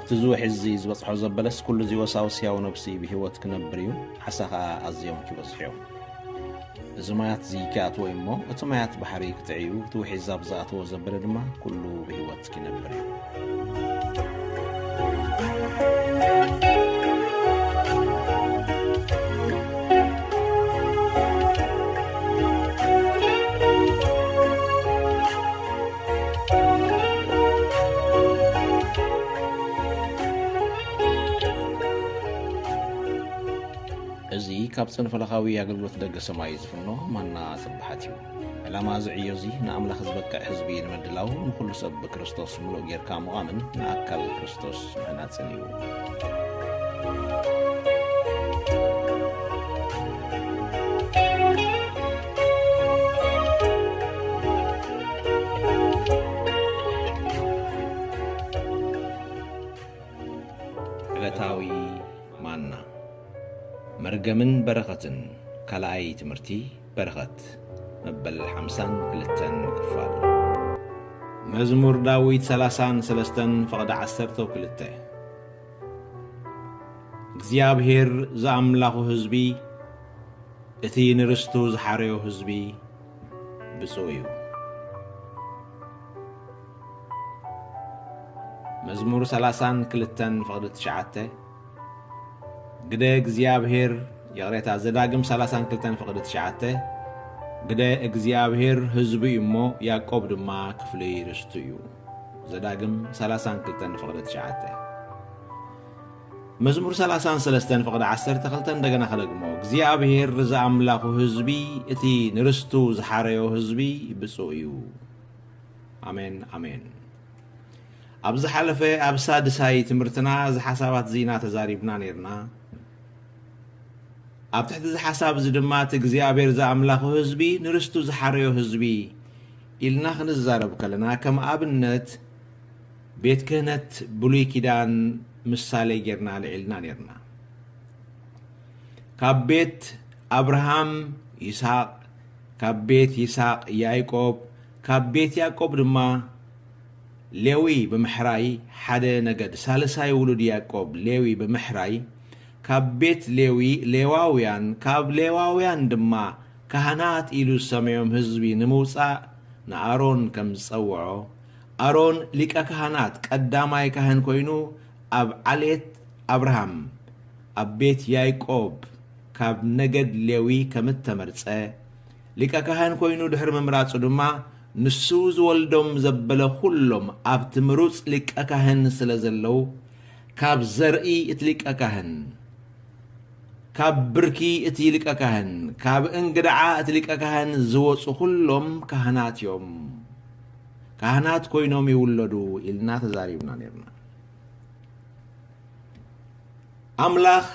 እቲ ዝውሒ እዚ ዝበጽሖ ዘበለስ፣ ኩሉ እዚ ወሳውስ ሕያው ነብሲ ብህይወት ክነብር እዩ፣ ዓሳ ኸኣ ኣዝዮም ክበዝሑ እዮም። እዚ ማያት እዚ ክኣትዎ እዩ እሞ፣ እቲ ማያት ባሕሪ ክጥዕዩ፣ እቲ ውሒ እዚ ኣብ ዝኣተዎ ዘበለ ድማ ኩሉ ብህይወት ክነብር እዩ። እዚ ካብ ጽንፈለኻዊ ኣገልግሎት ደገ ሰማይ ዝፍኖ ማና ስብሓት እዩ። ዕላማ እዚ ዕዮ እዚ ንኣምላኽ ዝበቅዕ ህዝቢ ንምድላው፣ ንኹሉ ሰብ ብክርስቶስ ምሉእ ጌርካ ምዃምን ንኣካል ክርስቶስ ምህናጽን እዩ። ዕለታዊ ማና። መርገምን በረኸትን፣ ካልኣይ ትምህርቲ በረኸት፣ መበል ሓምሳን ክልተን ክፋል። መዝሙር ዳዊት ሰላሳን ሰለስተን ፍቕዲ ዓሰርተው ክልተ። እግዚኣብሔር ዝኣምላኹ ህዝቢ፣ እቲ ንርስቱ ዝሓረዮ ህዝቢ ብፁዕ እዩ። መዝሙር ሰላሳን ክልተን ፍቕዲ ትሽዓተ። ግደ እግዚኣብሔር፣ ይቕሬታ፣ ዘዳግም ሰላሳን ክልተን ፍቕዲ ትሽዓተ። ግደ እግዚኣብሔር ህዝቡ እዩ እሞ፣ ያዕቆብ ድማ ክፍሊ ርስቱ እዩ። ዘዳግም ሰላሳን ክልተን ፍቕዲ ትሽዓተ። መዝሙር ሰላሳን ሰለስተን ፍቕዲ ዓሰርተ ክልተ እንደገና ከደግሞ፣ እግዚኣብሔር ዝኣምላኹ ህዝቢ፣ እቲ ንርስቱ ዝሓረዮ ህዝቢ ብፁዕ እዩ። ኣሜን፣ ኣሜን። ኣብ ዝሓለፈ፣ ኣብ ሳድሳይ ትምህርትና፣ እዚ ሓሳባት እዚ ኢና ተዛሪብና ነይርና። ኣብ ትሕቲ እዚ ሓሳብ እዚ ድማ፣ እቲ እግዚኣብሔር ዝኣምላኹ ህዝቢ፣ ንርስቱ ዝሓረዮ ህዝቢ ኢልና ክንዛረብ ከለና፣ ከም ኣብነት፣ ቤት ክህነት ብሉይ ኪዳን ምሳሌ ጌርና ኣልዒልና ነይርና። ካብ ቤት ኣብርሃም ይስሐቅ፣ ካብ ቤት ይስሐቅ ያዕቆብ፣ ካብ ቤት ያዕቆብ ድማ ሌዊ ብምሕራይ፣ ሓደ ነገድ፣ ሳልሳይ ውሉድ ያዕቆብ ሌዊ ብምሕራይ፣ ካብ ቤት ሌዊ ሌዋውያን፣ ካብ ሌዋውያን ድማ ካህናት ኢሉ ዝሰመዮም ህዝቢ ንምውጻእ ንኣሮን ከም ዝጸውዖ፣ ኣሮን ሊቀ ካህናት ቀዳማይ ካህን ኮይኑ ኣብ ዓሌት ኣብርሃም፣ ኣብ ቤት ያዕቆብ ካብ ነገድ ሌዊ ከም እተመርጸ፣ ሊቀ ካህን ኮይኑ ድሕሪ ምምራጹ ድማ፣ ንሱ ዝወልዶም ዘበለ ኩሎም ኣብቲ ምሩጽ ሊቀ ካህን ስለ ዘለዉ፣ ካብ ዘርኢ እቲ ሊቀ ካህን፣ ካብ ብርኪ እቲ ሊቀ ካህን፣ ካብ እንግድዓ እቲ ሊቀ ካህን ዝወጹ ኩሎም ካህናት እዮም። ካህናት ኮይኖም ይውለዱ ኢልና ተዛሪብና ነይርና። ኣምላኽ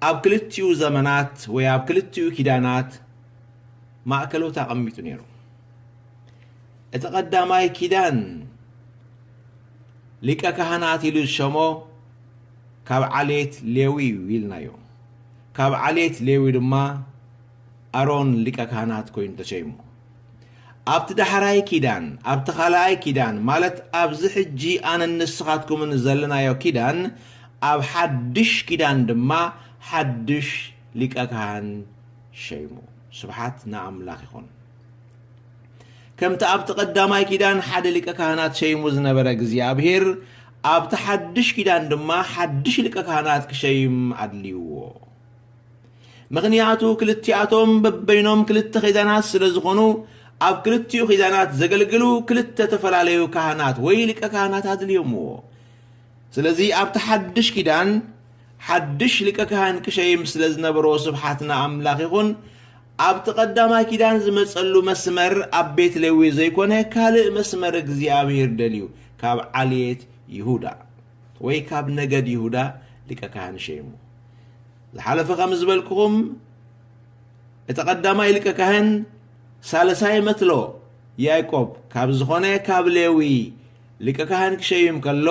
ኣብ ክልቲኡ ዘመናት ወይ ኣብ ክልቲኡ ኪዳናት ማእከሎት ኣቐሚጡ ነይሩ። እቲ ቀዳማይ ኪዳን ሊቀ ካህናት ኢሉ ዝሸሞ ካብ ዓሌት ሌዊ እዩ ኢልናዮ። ካብ ዓሌት ሌዊ ድማ ኣሮን ሊቀ ካህናት ኮይኑ ተሸይሙ። ኣብቲ ዳሕራይ ኪዳን፣ ኣብቲ ካልኣይ ኪዳን፣ ማለት ኣብዚ ሕጂ ኣነን ንስኻትኩምን ዘለናዮ ኪዳን፣ ኣብ ሓድሽ ኪዳን ድማ ሓድሽ ሊቀ ካህን ሸይሙ። ስብሓት ንኣምላኽ ይኹን። ከምቲ ኣብቲ ቀዳማይ ኪዳን ሓደ ሊቀ ካህናት ሸይሙ ዝነበረ እግዚኣብሔር፣ ኣብቲ ሓድሽ ኪዳን ድማ ሓድሽ ሊቀ ካህናት ክሸይም ኣድልይዎ። ምኽንያቱ ክልቲኣቶም በበይኖም ክልተ ኪዳናት ስለ ዝኾኑ፣ ኣብ ክልቲኡ ኪዳናት ዘገልግሉ ክልተ ተፈላለዩ ካህናት ወይ ሊቀ ካህናት ኣድልዮምዎ። ስለዚ ኣብቲ ሓድሽ ኪዳን ሓድሽ ሊቀ ካህን ክሸይም ስለ ዝነበሮ፣ ስብሓት ንኣምላኽ ይኹን፣ ኣብቲ ቀዳማይ ኪዳን ዝመጸሉ መስመር ኣብ ቤት ሌዊ ዘይኮነ፣ ካልእ መስመር እግዚኣብሔር ደልዩ ካብ ዓሌት ይሁዳ ወይ ካብ ነገድ ይሁዳ ሊቀ ካህን ሸይሙ። ዝሓለፈ ከም ዝበልኩኹም፣ እቲ ቀዳማይ ሊቀ ካህን ሳልሳይ መትሎ ያዕቆብ ካብ ዝኾነ ካብ ሌዊ ሊቀ ካህን ክሸይም ከሎ፣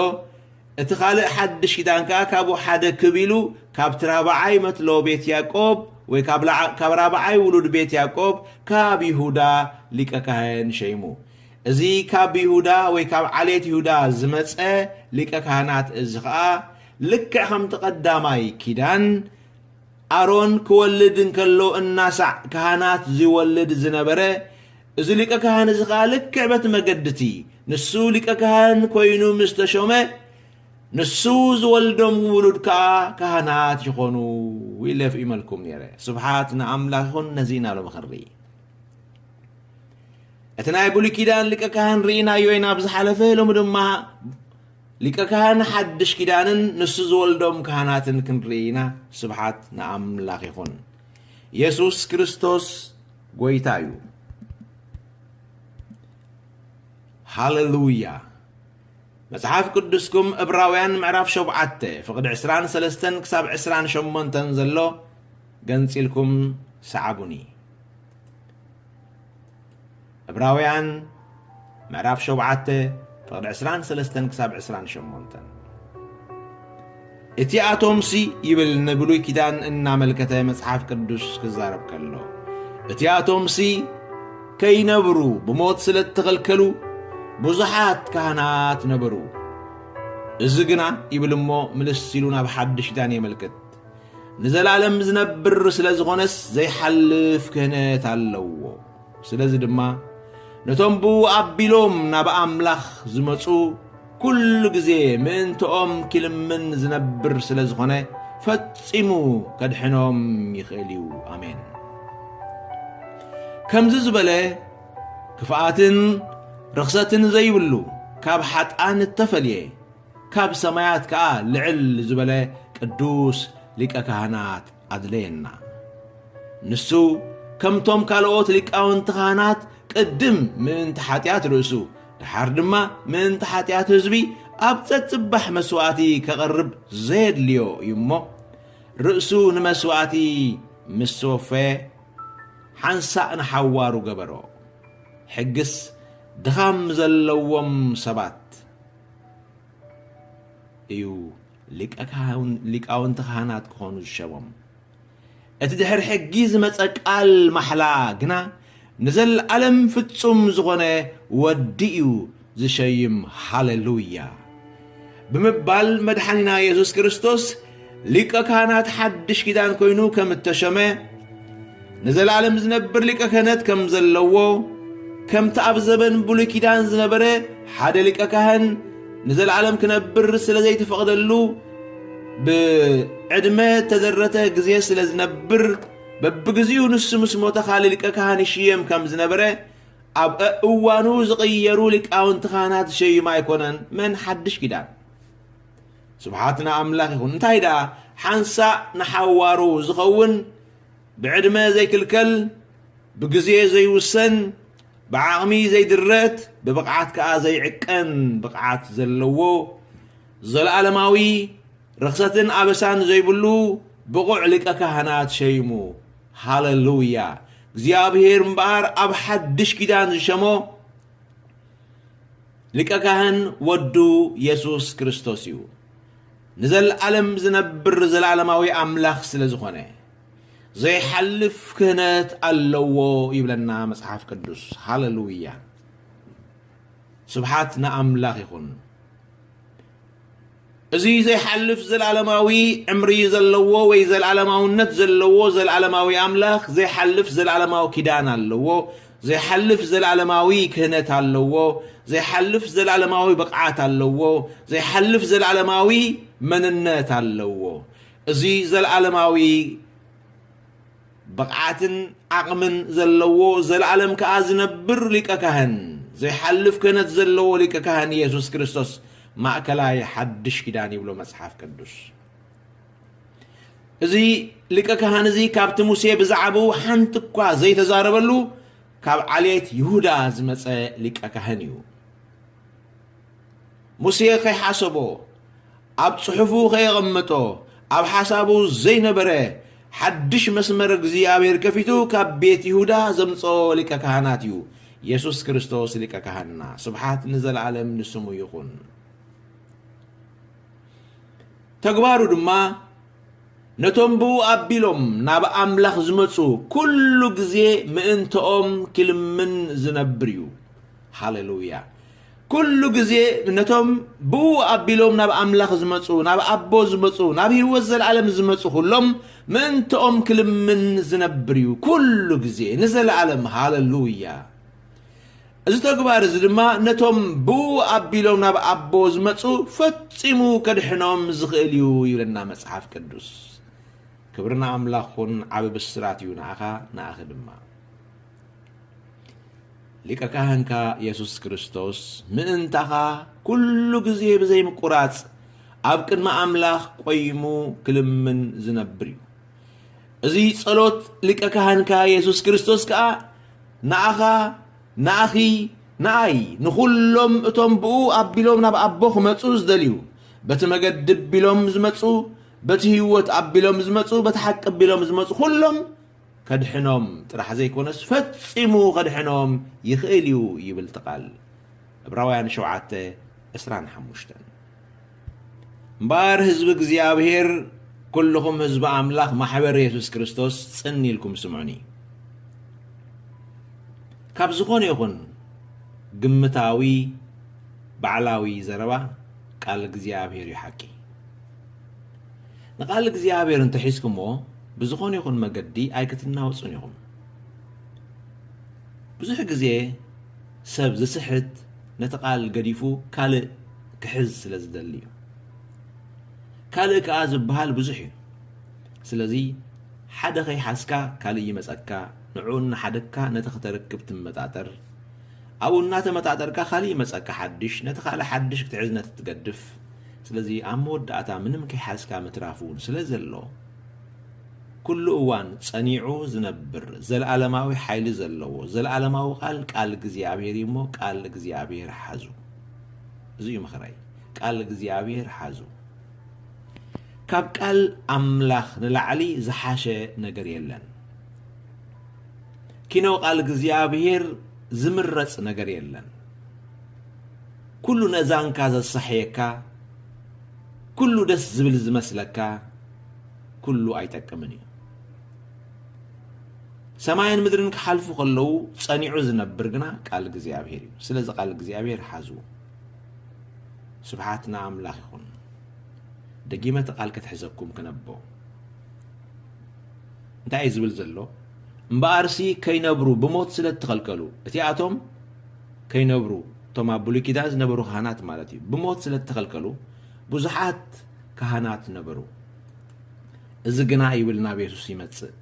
እቲ ካልእ ሓድሽ ኪዳን ከኣ ካብኡ ሓደ ክብ ኢሉ ካብቲ ራብዓይ መትሎ ቤት ያዕቆብ ወይ ካብ ላዕ-፣ ካብ ራብዓይ ውሉድ ቤት ያዕቆብ ካብ ይሁዳ ሊቀ ካህን ሸይሙ። እዚ ካብ ይሁዳ ወይ ካብ ዓሌት ይሁዳ ዝመጸ ሊቀ ካህናት እዚ ኸኣ ልክዕ ከምቲ ቀዳማይ ኪዳን ኣሮን ክወልድ እንከሎ እናሳዕ ካህናት ዝወልድ ዝነበረ፣ እዚ ሊቀ ካህን እዚ ኸኣ ልክዕ በቲ መገዲ እቲ ንሱ ሊቀ ካህን ኮይኑ ምስ ተሾመ፣ ንሱ ዝወልዶም ውሉድ ከኣ ካህናት ይኾኑ ኢለ ኣፍኢመልኩም ነይረ። ስብሓት ንኣምላኽ ይኹን። ነዚ ኢና ሎሚ ክንርኢ። እቲ ናይ ብሉይ ኪዳን ሊቀ ካህን ርኢናዮ ኢና ኣብ ዝሓለፈ። ሎሚ ድማ ሊቀ ካህን ሓድሽ ኪዳንን ንሱ ዝወልዶም ካህናትን ክንርኢ ኢና። ስብሓት ንኣምላኽ ይኹን። የሱስ ክርስቶስ ጐይታ እዩ። ሃሌሉያ። መጽሓፍ ቅዱስኩም ዕብራውያን ምዕራፍ ሸውዓተ ፍቕዲ ዕስራን ሰለስተን ክሳብ ዕስራን ሸሞንተን ዘሎ ገንጺልኩም ሰዓቡኒ። ዕብራውያን ምዕራፍ ሸውዓተ ፍቕዲ ዕስራን ሰለስተን ክሳብ ዕስራን ሸሞንተን። እቲኣቶምሲ ይብል ንብሉይ ኪዳን እናመልከተ መጽሓፍ ቅዱስ ክዛረብ ከሎ፣ እቲኣቶምሲ ከይነብሩ ብሞት ስለ እተኸልከሉ ብዙሓት ካህናት ነበሩ። እዚ ግና ይብል እሞ ምልስ ኢሉ ናብ ሓድሽ ኪዳን የመልክት። ንዘለኣለም ዝነብር ስለ ዝኾነስ ዘይሓልፍ ክህነት ኣለዎ። ስለዚ ድማ ነቶም ብኡ ኣቢሎም ናብ ኣምላኽ ዝመጹ ኩሉ ግዜ ምእንትኦም ኪልምን ዝነብር ስለ ዝኾነ ፈጺሙ ከድሕኖም ይኽእል እዩ። ኣሜን። ከምዚ ዝበለ ክፍኣትን ርኽሰትን ዘይብሉ ካብ ሓጥኣን እተፈልየ ካብ ሰማያት ከኣ ልዕል ዝበለ ቅዱስ ሊቀ ካህናት ኣድለየና። ንሱ ከምቶም ካልኦት ሊቃውንቲ ካህናት ቅድም ምእንቲ ሓጢኣት ርእሱ፣ ደሓር ድማ ምእንቲ ሓጢኣት ህዝቢ ኣብ ጸጽባሕ መስዋእቲ ከቐርብ ዘየድልዮ እዩ እሞ፣ ርእሱ ንመስዋእቲ ምስ ወፈየ፣ ሓንሳእ ንሓዋሩ ገበሮ። ሕግስ ድኻም ዘለዎም ሰባት እዩ ሊቀ ካህን-፣ ሊቃውንቲ ካህናት ክኾኑ ዝሸሞም። እቲ ድሕሪ ሕጊ ዝመጸ ቃል ማሕላ ግና ንዘለኣለም ፍጹም ዝኾነ ወዲ እዩ ዝሸይም። ሃሌሉያ! ብምባል መድሓኒና የሱስ ክርስቶስ ሊቀ ካህናት ሓድሽ ኪዳን ኮይኑ ከም እተሸመ፣ ንዘለኣለም ዝነብር ሊቀ ክህነት ከም ዘለዎ፣ ከምቲ ኣብ ዘበን ብሉይ ኪዳን ዝነበረ ሓደ ሊቀ ካህን ንዘለኣለም ክነብር ስለ ዘይተፈቕደሉ፣ ብዕድመ እተደረተ ግዜ ስለ ዝነብር፣ በብግዜኡ ንሱ ምስ ሞተ ካልእ ሊቀ ካህን ይሽየም ከም ዝነበረ፣ ኣብ እዋኑ ዝቕየሩ ሊቃውንቲ ካህናት ዝሸይም ኣይኮነን። መን ሓድሽ ኪዳን? ስብሓት ንኣምላኽ ይኹን። እንታይ ደኣ፣ ሓንሳእ ንሓዋሩ ዝኸውን፣ ብዕድመ ዘይክልከል፣ ብግዜ ዘይውሰን፣ ብዓቕሚ ዘይድረት፣ ብብቕዓት ከኣ ዘይዕቀን ብቕዓት ዘለዎ፣ ዘለኣለማዊ፣ ርኽሰትን ኣበሳን ዘይብሉ ብቑዕ ሊቀ ካህናት ሸይሙ። ሃሌሉያ! እግዚኣብሔር እምበኣር ኣብ ሓድሽ ኪዳን ዝሸሞ ሊቀ ካህን ወዱ የሱስ ክርስቶስ እዩ። ንዘለኣለም ዝነብር ዘላለማዊ ኣምላኽ ስለ ዝኾነ፣ ዘይሓልፍ ክህነት ኣለዎ ይብለና መጽሓፍ ቅዱስ። ሃሌሉያ! ስብሓት ንኣምላኽ ይኹን። እዚ ዘይሓልፍ ዘላለማዊ ዕምሪ ዘለዎ ወይ ዘላለማውነት ዘለዎ ዘላለማዊ ኣምላኽ ዘይሓልፍ ዘላለማዊ ኪዳን ኣለዎ። ዘይሓልፍ ዘላለማዊ ክህነት ኣለዎ። ዘይሓልፍ ዘላለማዊ ብቕዓት ኣለዎ። ዘይሓልፍ ዘላለማዊ መንነት ኣለዎ። እዚ ዘላለማዊ ብቕዓትን ዓቕምን ዘለዎ፣ ዘለኣለም ከኣ ዝነብር ሊቀ ካህን፣ ዘይሓልፍ ክህነት ዘለዎ ሊቀ ካህን የሱስ ክርስቶስ ማእከላይ ሓድሽ ኪዳን ይብሎ መጽሓፍ ቅዱስ። እዚ ሊቀ ካህን እዚ ካብቲ ሙሴ ብዛዕባኡ ሓንቲ እኳ ዘይተዛረበሉ፣ ካብ ዓሌት ይሁዳ ዝመጸ ሊቀ ካህን እዩ። ሙሴ ከይሓሰቦ፣ ኣብ ጽሑፉ ከየቐመጦ፣ ኣብ ሓሳቡ ዘይነበረ ሓድሽ መስመር እግዚኣብሔር ከፊቱ ካብ ቤት ይሁዳ ዘምጽኦ ሊቀ ካህናት እዩ። የሱስ ክርስቶስ ሊቀ ካህንና። ስብሓት ንዘለኣለም ንስሙ ይኹን። ተግባሩ ድማ ነቶም ብኡ ኣቢሎም ናብ ኣምላኽ ዝመጹ ኩሉ ግዜ ምእንተኦም ክልምን ዝነብር እዩ። ሃሌሉያ። ኩሉ ግዜ ነቶም ብኡ ኣቢሎም ናብ ኣምላኽ ዝመጹ፣ ናብ ኣቦ ዝመጹ፣ ናብ ህይወት ዘለዓለም ዝመጹ ኩሎም ምእንትኦም ክልምን ዝነብር እዩ። ኩሉ ግዜ ንዘለዓለም። ሃሌሉያ። እዚ ተግባር እዚ ድማ ነቶም ብኡ ኣቢሎም ናብ ኣቦ ዝመጹ ፈጺሙ ከድሕኖም ዝኽእል እዩ ይብለና መጽሓፍ ቅዱስ። ክብሪ ንኣምላኽ ኩን። ዓቢ ብስራት እዩ ንኣኻ ንኣኺ ድማ። ሊቀ ካህንካ የሱስ ክርስቶስ ምእንታኻ ኩሉ ግዜ ብዘይምቁራጽ ኣብ ቅድሚ ኣምላኽ ቆይሙ ክልምን ዝነብር እዩ። እዚ ጸሎት ሊቀ ካህንካ የሱስ ክርስቶስ ከኣ ንኣኻ፣ ንኣኺ፣ ንኣይ፣ ንኹሎም እቶም ብኡ ኣቢሎም ናብ ኣቦ ክመጹ ዝደልዩ፣ በቲ መገዲ ኣቢሎም ዝመጹ፣ በቲ ህይወት ኣቢሎም ዝመጹ፣ በቲ ሓቂ ኣቢሎም ዝመጹ ኩሎም ከድሕኖም ጥራሕ ዘይኮነስ ፈጺሙ ከድሕኖም ይኽእል እዩ ይብል እቲ ቃል። ዕብራውያን ሸውዓተ ዕስራን ሓሙሽተን። እምበኣር ህዝቢ እግዚኣብሔር፣ ኩልኹም ህዝቢ ኣምላኽ፣ ማሕበር የሱስ ክርስቶስ ጽን ኢልኩም ስምዑኒ። ካብ ዝኾነ ይኹን ግምታዊ ባዕላዊ ዘረባ ቃል እግዚኣብሔር እዩ ሓቂ። ንቃል እግዚኣብሔር እንተሒዝኩምዎ ብዝኾነ ይኹን መገዲ ኣይክትናወጹን ኢኹም። ብዙሕ ግዜ ሰብ ዝስሕት ነቲ ቃል ገዲፉ ካልእ ክሕዝ ስለ ዝደሊ እዩ። ካልእ ከኣ ዝበሃል ብዙሕ እዩ። ስለዚ ሓደ ከይሓዝካ ካልእ ይመጸካ፣ ንዕኡ እናሓደግካ ነቲ ክተርክብ ትመጣጠር፣ ኣብኡ እናተመጣጠርካ ካልእ ይመጸካ ሓድሽ፣ ነቲ ካልእ ሓድሽ ክትሕዝ ነቲ ትገድፍ። ስለዚ ኣብ መወዳእታ ምንም ከይሓዝካ ምትራፍ እውን ስለ ዘሎ፣ ኩሉ እዋን ጸኒዑ ዝነብር ዘለዓለማዊ ሓይሊ ዘለዎ ዘለዓለማዊ ቃል፣ ቃል እግዚኣብሔር እዩ እሞ ቃል እግዚኣብሔር ሓዙ። እዚ እዩ ምኽረይ። ቃል እግዚኣብሔር ሓዙ። ካብ ቃል ኣምላኽ ንላዕሊ ዝሓሸ ነገር የለን። ኪኖ ቃል እግዚኣብሔር ዝምረጽ ነገር የለን። ኩሉ ነዛንካ ዘሳሕየካ፣ ኩሉ ደስ ዝብል ዝመስለካ፣ ኩሉ ኣይጠቅምን እዩ። ሰማይን ምድርን ክሓልፉ ከለዉ ጸኒዑ ዝነብር ግና ቃል እግዚኣብሔር እዩ። ስለዚ ቃል እግዚኣብሔር ሓዝዎ። ስብሓት ንኣምላኽ ይኹን። ደጊመ እቲ ቃል ክትሕዘኩም ክነቦ። እንታይ እዩ ዝብል ዘሎ? እምበኣርሲ ከይነብሩ ብሞት ስለ እተኸልከሉ፣ እቲኣቶም ከይነብሩ፣ እቶም ኣብ ብሉይ ኪዳን ዝነበሩ ካህናት ማለት እዩ፣ ብሞት ስለ እተኸልከሉ፣ ብዙሓት ካህናት ነበሩ። እዚ ግና ይብል ናብ የሱስ ይመጽእ፣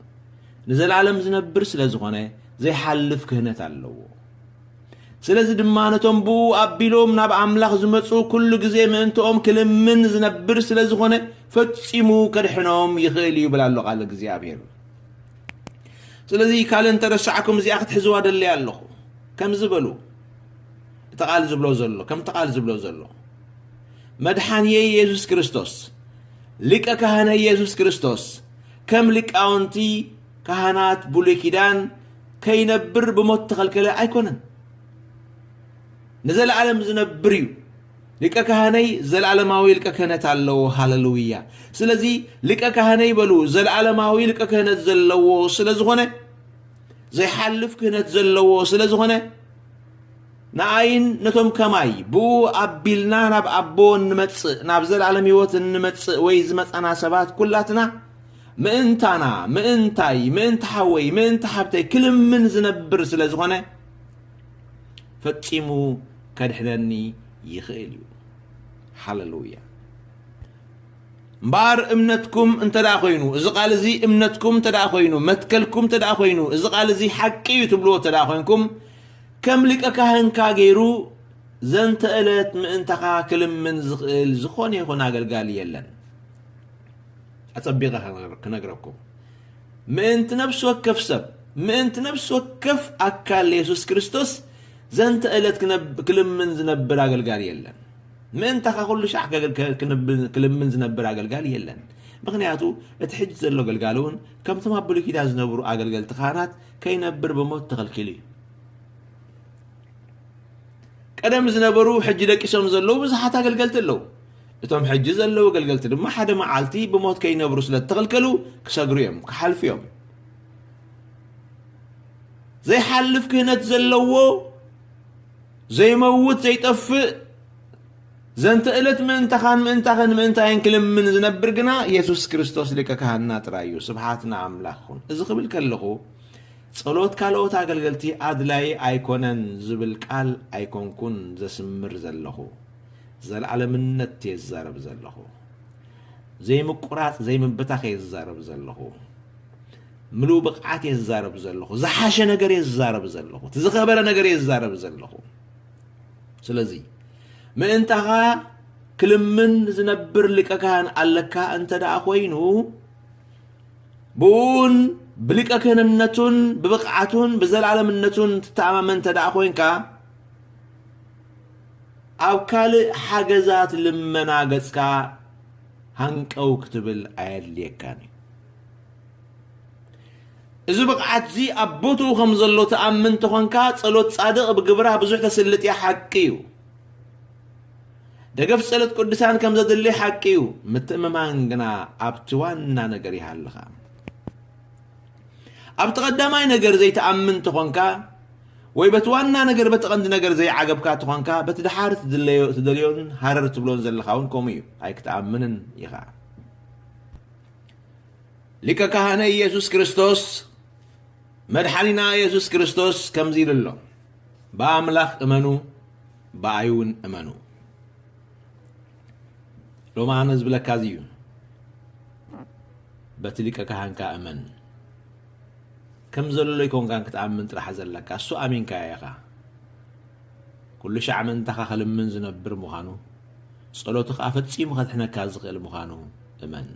ንዘለኣለም ዝነብር ስለ ዝኾነ ዘይሓልፍ ክህነት ኣለዎ። ስለዚ ድማ ነቶም ብኡ ኣቢሎም ናብ ኣምላኽ ዝመጹ ኩሉ ግዜ ምእንትኦም ክልምን ዝነብር ስለ ዝኾነ ፈጺሙ ከድሕኖም ይኽእል እዩ ይብል ኣሎ ቃል እግዚኣብሔር። ስለዚ ካልእ እንተረሳዕኩም እዚኣ ክትሕዝዋ ደለየ ኣለኹ። ከምዚ በሉ፣ እቲ ቃል ዝብሎ ዘሎ፣ ከምቲ ቃል ዝብሎ ዘሎ፣ መድሓንየይ የሱስ ክርስቶስ፣ ሊቀ ካህነይ የሱስ ክርስቶስ፣ ከም ሊቃውንቲ ካህናት ብሉይ ኪዳን ከይነብር ብሞት ተኸልከለ ኣይኮነን። ንዘለኣለም ዝነብር እዩ። ሊቀ ካህነይ ዘለኣለማዊ ሊቀ ክህነት ኣለዎ። ሃሌሉያ። ስለዚ ሊቀ ካህነይ በሉ፣ ዘለኣለማዊ ሊቀ ክህነት ዘለዎ ስለ ዝኾነ፣ ዘይሓልፍ ክህነት ዘለዎ ስለ ዝኾነ፣ ንኣይን ነቶም ከማይ ብኡ ኣቢልና ናብ ኣቦ እንመጽእ፣ ናብ ዘለኣለም ህይወት እንመጽእ ወይ ዝመጻና ሰባት ኩላትና ምእንታና፣ ምእንታይ፣ ምእንቲ ሓወይ፣ ምእንቲ ሓብተይ ክልምን ዝነብር ስለ ዝኾነ፣ ፈጺሙ ከድሕነኒ ይኽእል እዩ። ሃሌሉያ። እምበኣር እምነትኩም እንተ ደኣ ኾይኑ፣ እዚ ቃል እዚ እምነትኩም እንተ ደኣ ኾይኑ፣ መትከልኩም እንተ ደኣ ኾይኑ፣ እዚ ቃል እዚ ሓቂ እዩ ትብልዎ እንተ ደኣ ኾይንኩም፣ ከም ሊቀ ካህንካ ገይሩ ዘንተ ዕለት ምእንታኻ ክልምን ዝኽእል ዝኾነ ይኹን ኣገልጋሊ የለን። ኣጸቢቐ ክነግረኩም፣ ምእንቲ ነፍሲ ወከፍ ሰብ፣ ምእንቲ ነፍሲ ወከፍ ኣካል የሱስ ክርስቶስ ዘንተ ዕለት ክነብ-፣ ክልምን ዝነብር ኣገልጋሊ የለን። ምእንታኻ ኩሉ ሻዕ ከ-፣ ከ-፣ ክንብል-፣ ክልምን ዝነብር ኣገልጋሊ የለን። ምኽንያቱ እቲ ሕጂ ዘሎ ኣገልጋሊ እውን ከምቶም ኣብ ብሉይ ኪዳን ዝነበሩ ኣገልገልቲ ካህናት ከይነብር ብሞት ተኸልኪሉ እዩ። ቀደም ዝነበሩ ሕጂ ደቂሶም ዘለዉ ብዙሓት ኣገልገልቲ ኣለዉ። እቶም ሕጂ ዘለዉ ኣገልገልቲ ድማ ሓደ መዓልቲ ብሞት ከይነብሩ ስለ እተኸልከሉ ክሰግሩ እዮም፣ ክሓልፉ እዮም። ዘይሓልፍ ክህነት ዘለዎ ዘይመውት ዘይጠፍእ፣ ዘንተ እለት ምእንታኻን ምእንታኸን ምእንታይን ክልምን ዝነብር ግና የሱስ ክርስቶስ ሊቀ ካህንና ጥራይ እዩ። ስብሓት ንኣምላኽ ይኹን። እዚ ክብል ከለኹ፣ ጸሎት ካልኦት ኣገልገልቲ ኣድላይ ኣይኮነን ዝብል ቃል ኣይኮንኩን ዘስምር ዘለኹ። ዘለዓለምነት እየ ዝዛረብ ዘለኹ። ዘይምቁራጽ ዘይምብታኽ እየ ዝዛረብ ዘለኹ። ምሉእ ብቕዓት እየ ዝዛረብ ዘለኹ። ዝሓሸ ነገር እየ ዝዛረብ ዘለኹ። እቲ ዝኸበረ ነገር እየ ዝዛረብ ዘለኹ። ስለዚ ምእንታኻ ክልምን ዝነብር ሊቀ ካህን ኣለካ እንተ ደኣ ኮይኑ፣ ብኡን ብሊቀ ክህንነቱን ብብቕዓቱን ብዘላለምነቱን ትተኣማመን እንተ ደኣ ኮይንካ፣ ኣብ ካልእ ሓገዛት ልመና ገጽካ ሃንቀው ክትብል ኣየድልየካን እዩ። እዚ ብቕዓት'ዚ ኣብ ቦትኡ ከም ዘሎ ትኣምን ተኾንካ፣ ጸሎት ጻድቕ ብግብራ ብዙሕ ተስልጥ እያ፣ ሓቂ እዩ። ደገፍ ጸሎት ቅዱሳን ከም ዘድሊ ሓቂ እዩ። ምትእምማን ግና ኣብቲ ዋና ነገር ይሃልኻ። ኣብቲ ቀዳማይ ነገር ዘይትኣምን ተኾንካ፣ ወይ በቲ ዋና ነገር፣ በቲ ቀንዲ ነገር ዘይዓገብካ ተኾንካ፣ በቲ ደሓር ትድለዮ-፣ ትደልዮን ሃረር ትብሎን ዘለኻ እውን ከምኡ እዩ። ኣይክትኣምንን ኢኻ። ሊቀ ካህነ ኢየሱስ ክርስቶስ፣ መድሓኒና ኢየሱስ ክርስቶስ ከምዚ ኢሉ ኣሎ፣ "ብኣምላኽ እመኑ፣ ብኣይ እውን እመኑ።" ሎሚ ኣነ ዝብለካ እዚ እዩ። በቲ ሊቀ ካህንካ እመን። ከም ዘሎ ኣይኮንካን ክትኣምን ጥራሕ ዘለካ፣ እሱ ኣሚንካዮ ኢኻ። ኩሉ ሻዕ ምእንታኻ ክልምን ዝነብር ምዃኑ፣ ጸሎቱ ኸኣ ፈጺሙ ከድሕነካ ዝኽእል ምዃኑ እመን።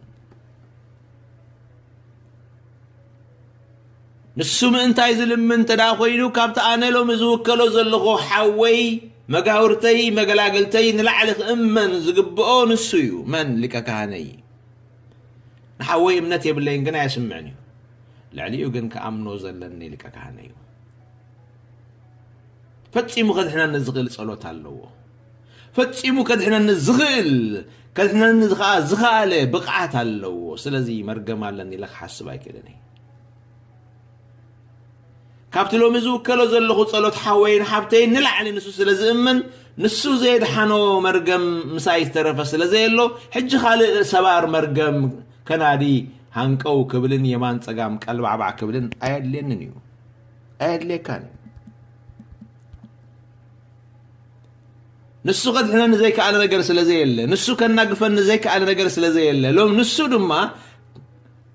ንሱ ምእንታይ ዝልምን እንተ ደኣ ኾይኑ፣ ካብቲ ኣነ ሎሚ ዝውከሎ ዘለኹ ሓወይ፣ መጋብርተይ፣ መገላግልተይ ንላዕሊ ክእመን ዝግብኦ ንሱ እዩ። መን? ሊቀ ካህነይ። ንሓወይ እምነት የብለይን፣ ግን ኣየስምዕን እዩ። ልዕሊኡ ግን ክኣምኖ ዘለኒ ሊቀ ካህነይ እዩ። ፈጺሙ ከድሕነኒ ዝኽእል ጸሎት ኣለዎ። ፈጺሙ ከድሕነኒ ዝኽእል፣ ከድሕነኒ ዝኸኣ-፣ ዝኸኣለ ብቕዓት ኣለዎ። ስለዚ መርገም ኣለኒ ኢለ ክሓስብ ኣይክእልን እየ። ካብቲ ሎሚ ዝውከሎ ዘለኹ ጸሎት ሓወይን ሓብተይን ንላዕሊ ንሱ ስለ ዝእምን፣ ንሱ ዘየድሓኖ መርገም ምሳይ ዝተረፈ ስለ ዘየሎ፣ ሕጂ ካልእ ሰባር መርገም ከናዲ ሃንቀው ክብልን የማን ጸጋም ቀልባዕባዕ ክብልን ኣየድልየንን እዩ። ኣየድልየካን እዩ። ንሱ ከድሕነኒ ዘይከኣለ ነገር ስለ ዘየለ፣ ንሱ ከናግፈኒ ዘይከኣለ ነገር ስለ ዘየለ፣ ሎም ንሱ ድማ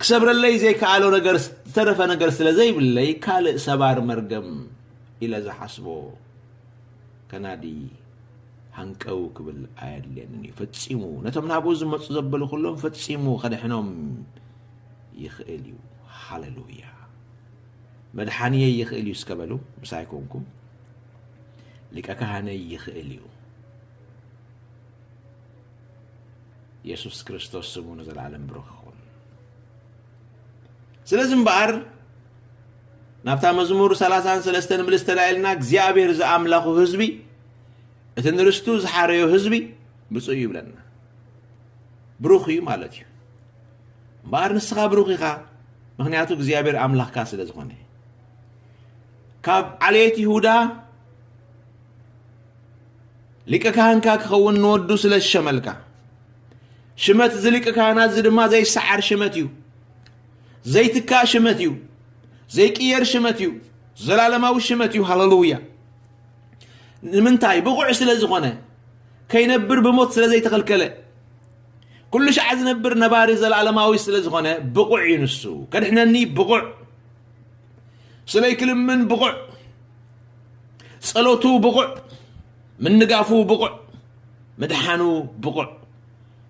ክሰብረለይ ዘይከኣሎ ነገር፣ ዝተረፈ ነገር ስለ ዘይብለይ፣ ካልእ ሰባር መርገም ኢለ ዝሓስቦ ከናዲ ሃንቀው ክብል ኣየድልየንን እዩ። ፈጺሙ ነቶም ናብኡ ዝመጹ ዘበሉ ኩሎም ፈጺሙ ከድሕኖም ይኽእል እዩ። ሃሌሉያ። መድሓንየይ ይኽእል እዩ እስከ በሉ፣ ምሳይ ኮንኩም። ሊቀ ካህነይ ይኽእል እዩ። የሱስ ክርስቶስ ስሙ ንዘለኣለም ብሩኽ ይኹን። ስለዚ እምበኣር ናብታ መዝሙር ሰላሳን ሰለስተን ምልስ ተላኢልና፣ እግዚኣብሔር ዝኣምላኹ ህዝቢ፣ እቲ ንርስቱ ዝሓረዮ ህዝቢ ብፁዕ እዩ ይብለና። ብሩኽ እዩ ማለት እዩ። እምበኣር ንስኻ ብሩኽ ኢኻ፣ ምኽንያቱ እግዚኣብሔር ኣምላኽካ ስለ ዝኾነ። ካብ ዓሌት ይሁዳ ሊቀ ካህንካ ክኸውን ንወዱ ስለ ዝሸመልካ፣ ሽመት እዚ ሊቀ ካህናት እዚ ድማ ዘይሰዓር ሽመት እዩ። ዘይትካእ ሽመት እዩ። ዘይቅየር ሽመት እዩ። ዘላለማዊ ሽመት እዩ። ሃሌሉያ። ንምንታይ? ብቑዕ ስለ ዝኾነ፣ ከይነብር ብሞት ስለ ዘይተኸልከለ፣ ኩሉ ሻዕ ዝነብር ነባሪ ዘላለማዊ ስለ ዝኾነ ብቑዕ እዩ ንሱ። ከድሕነኒ ብቑዕ፣ ስለይ ክልምን ብቑዕ፣ ጸሎቱ ብቑዕ፣ ምንጋፉ ብቑዕ፣ ምድሓኑ ብቑዕ፣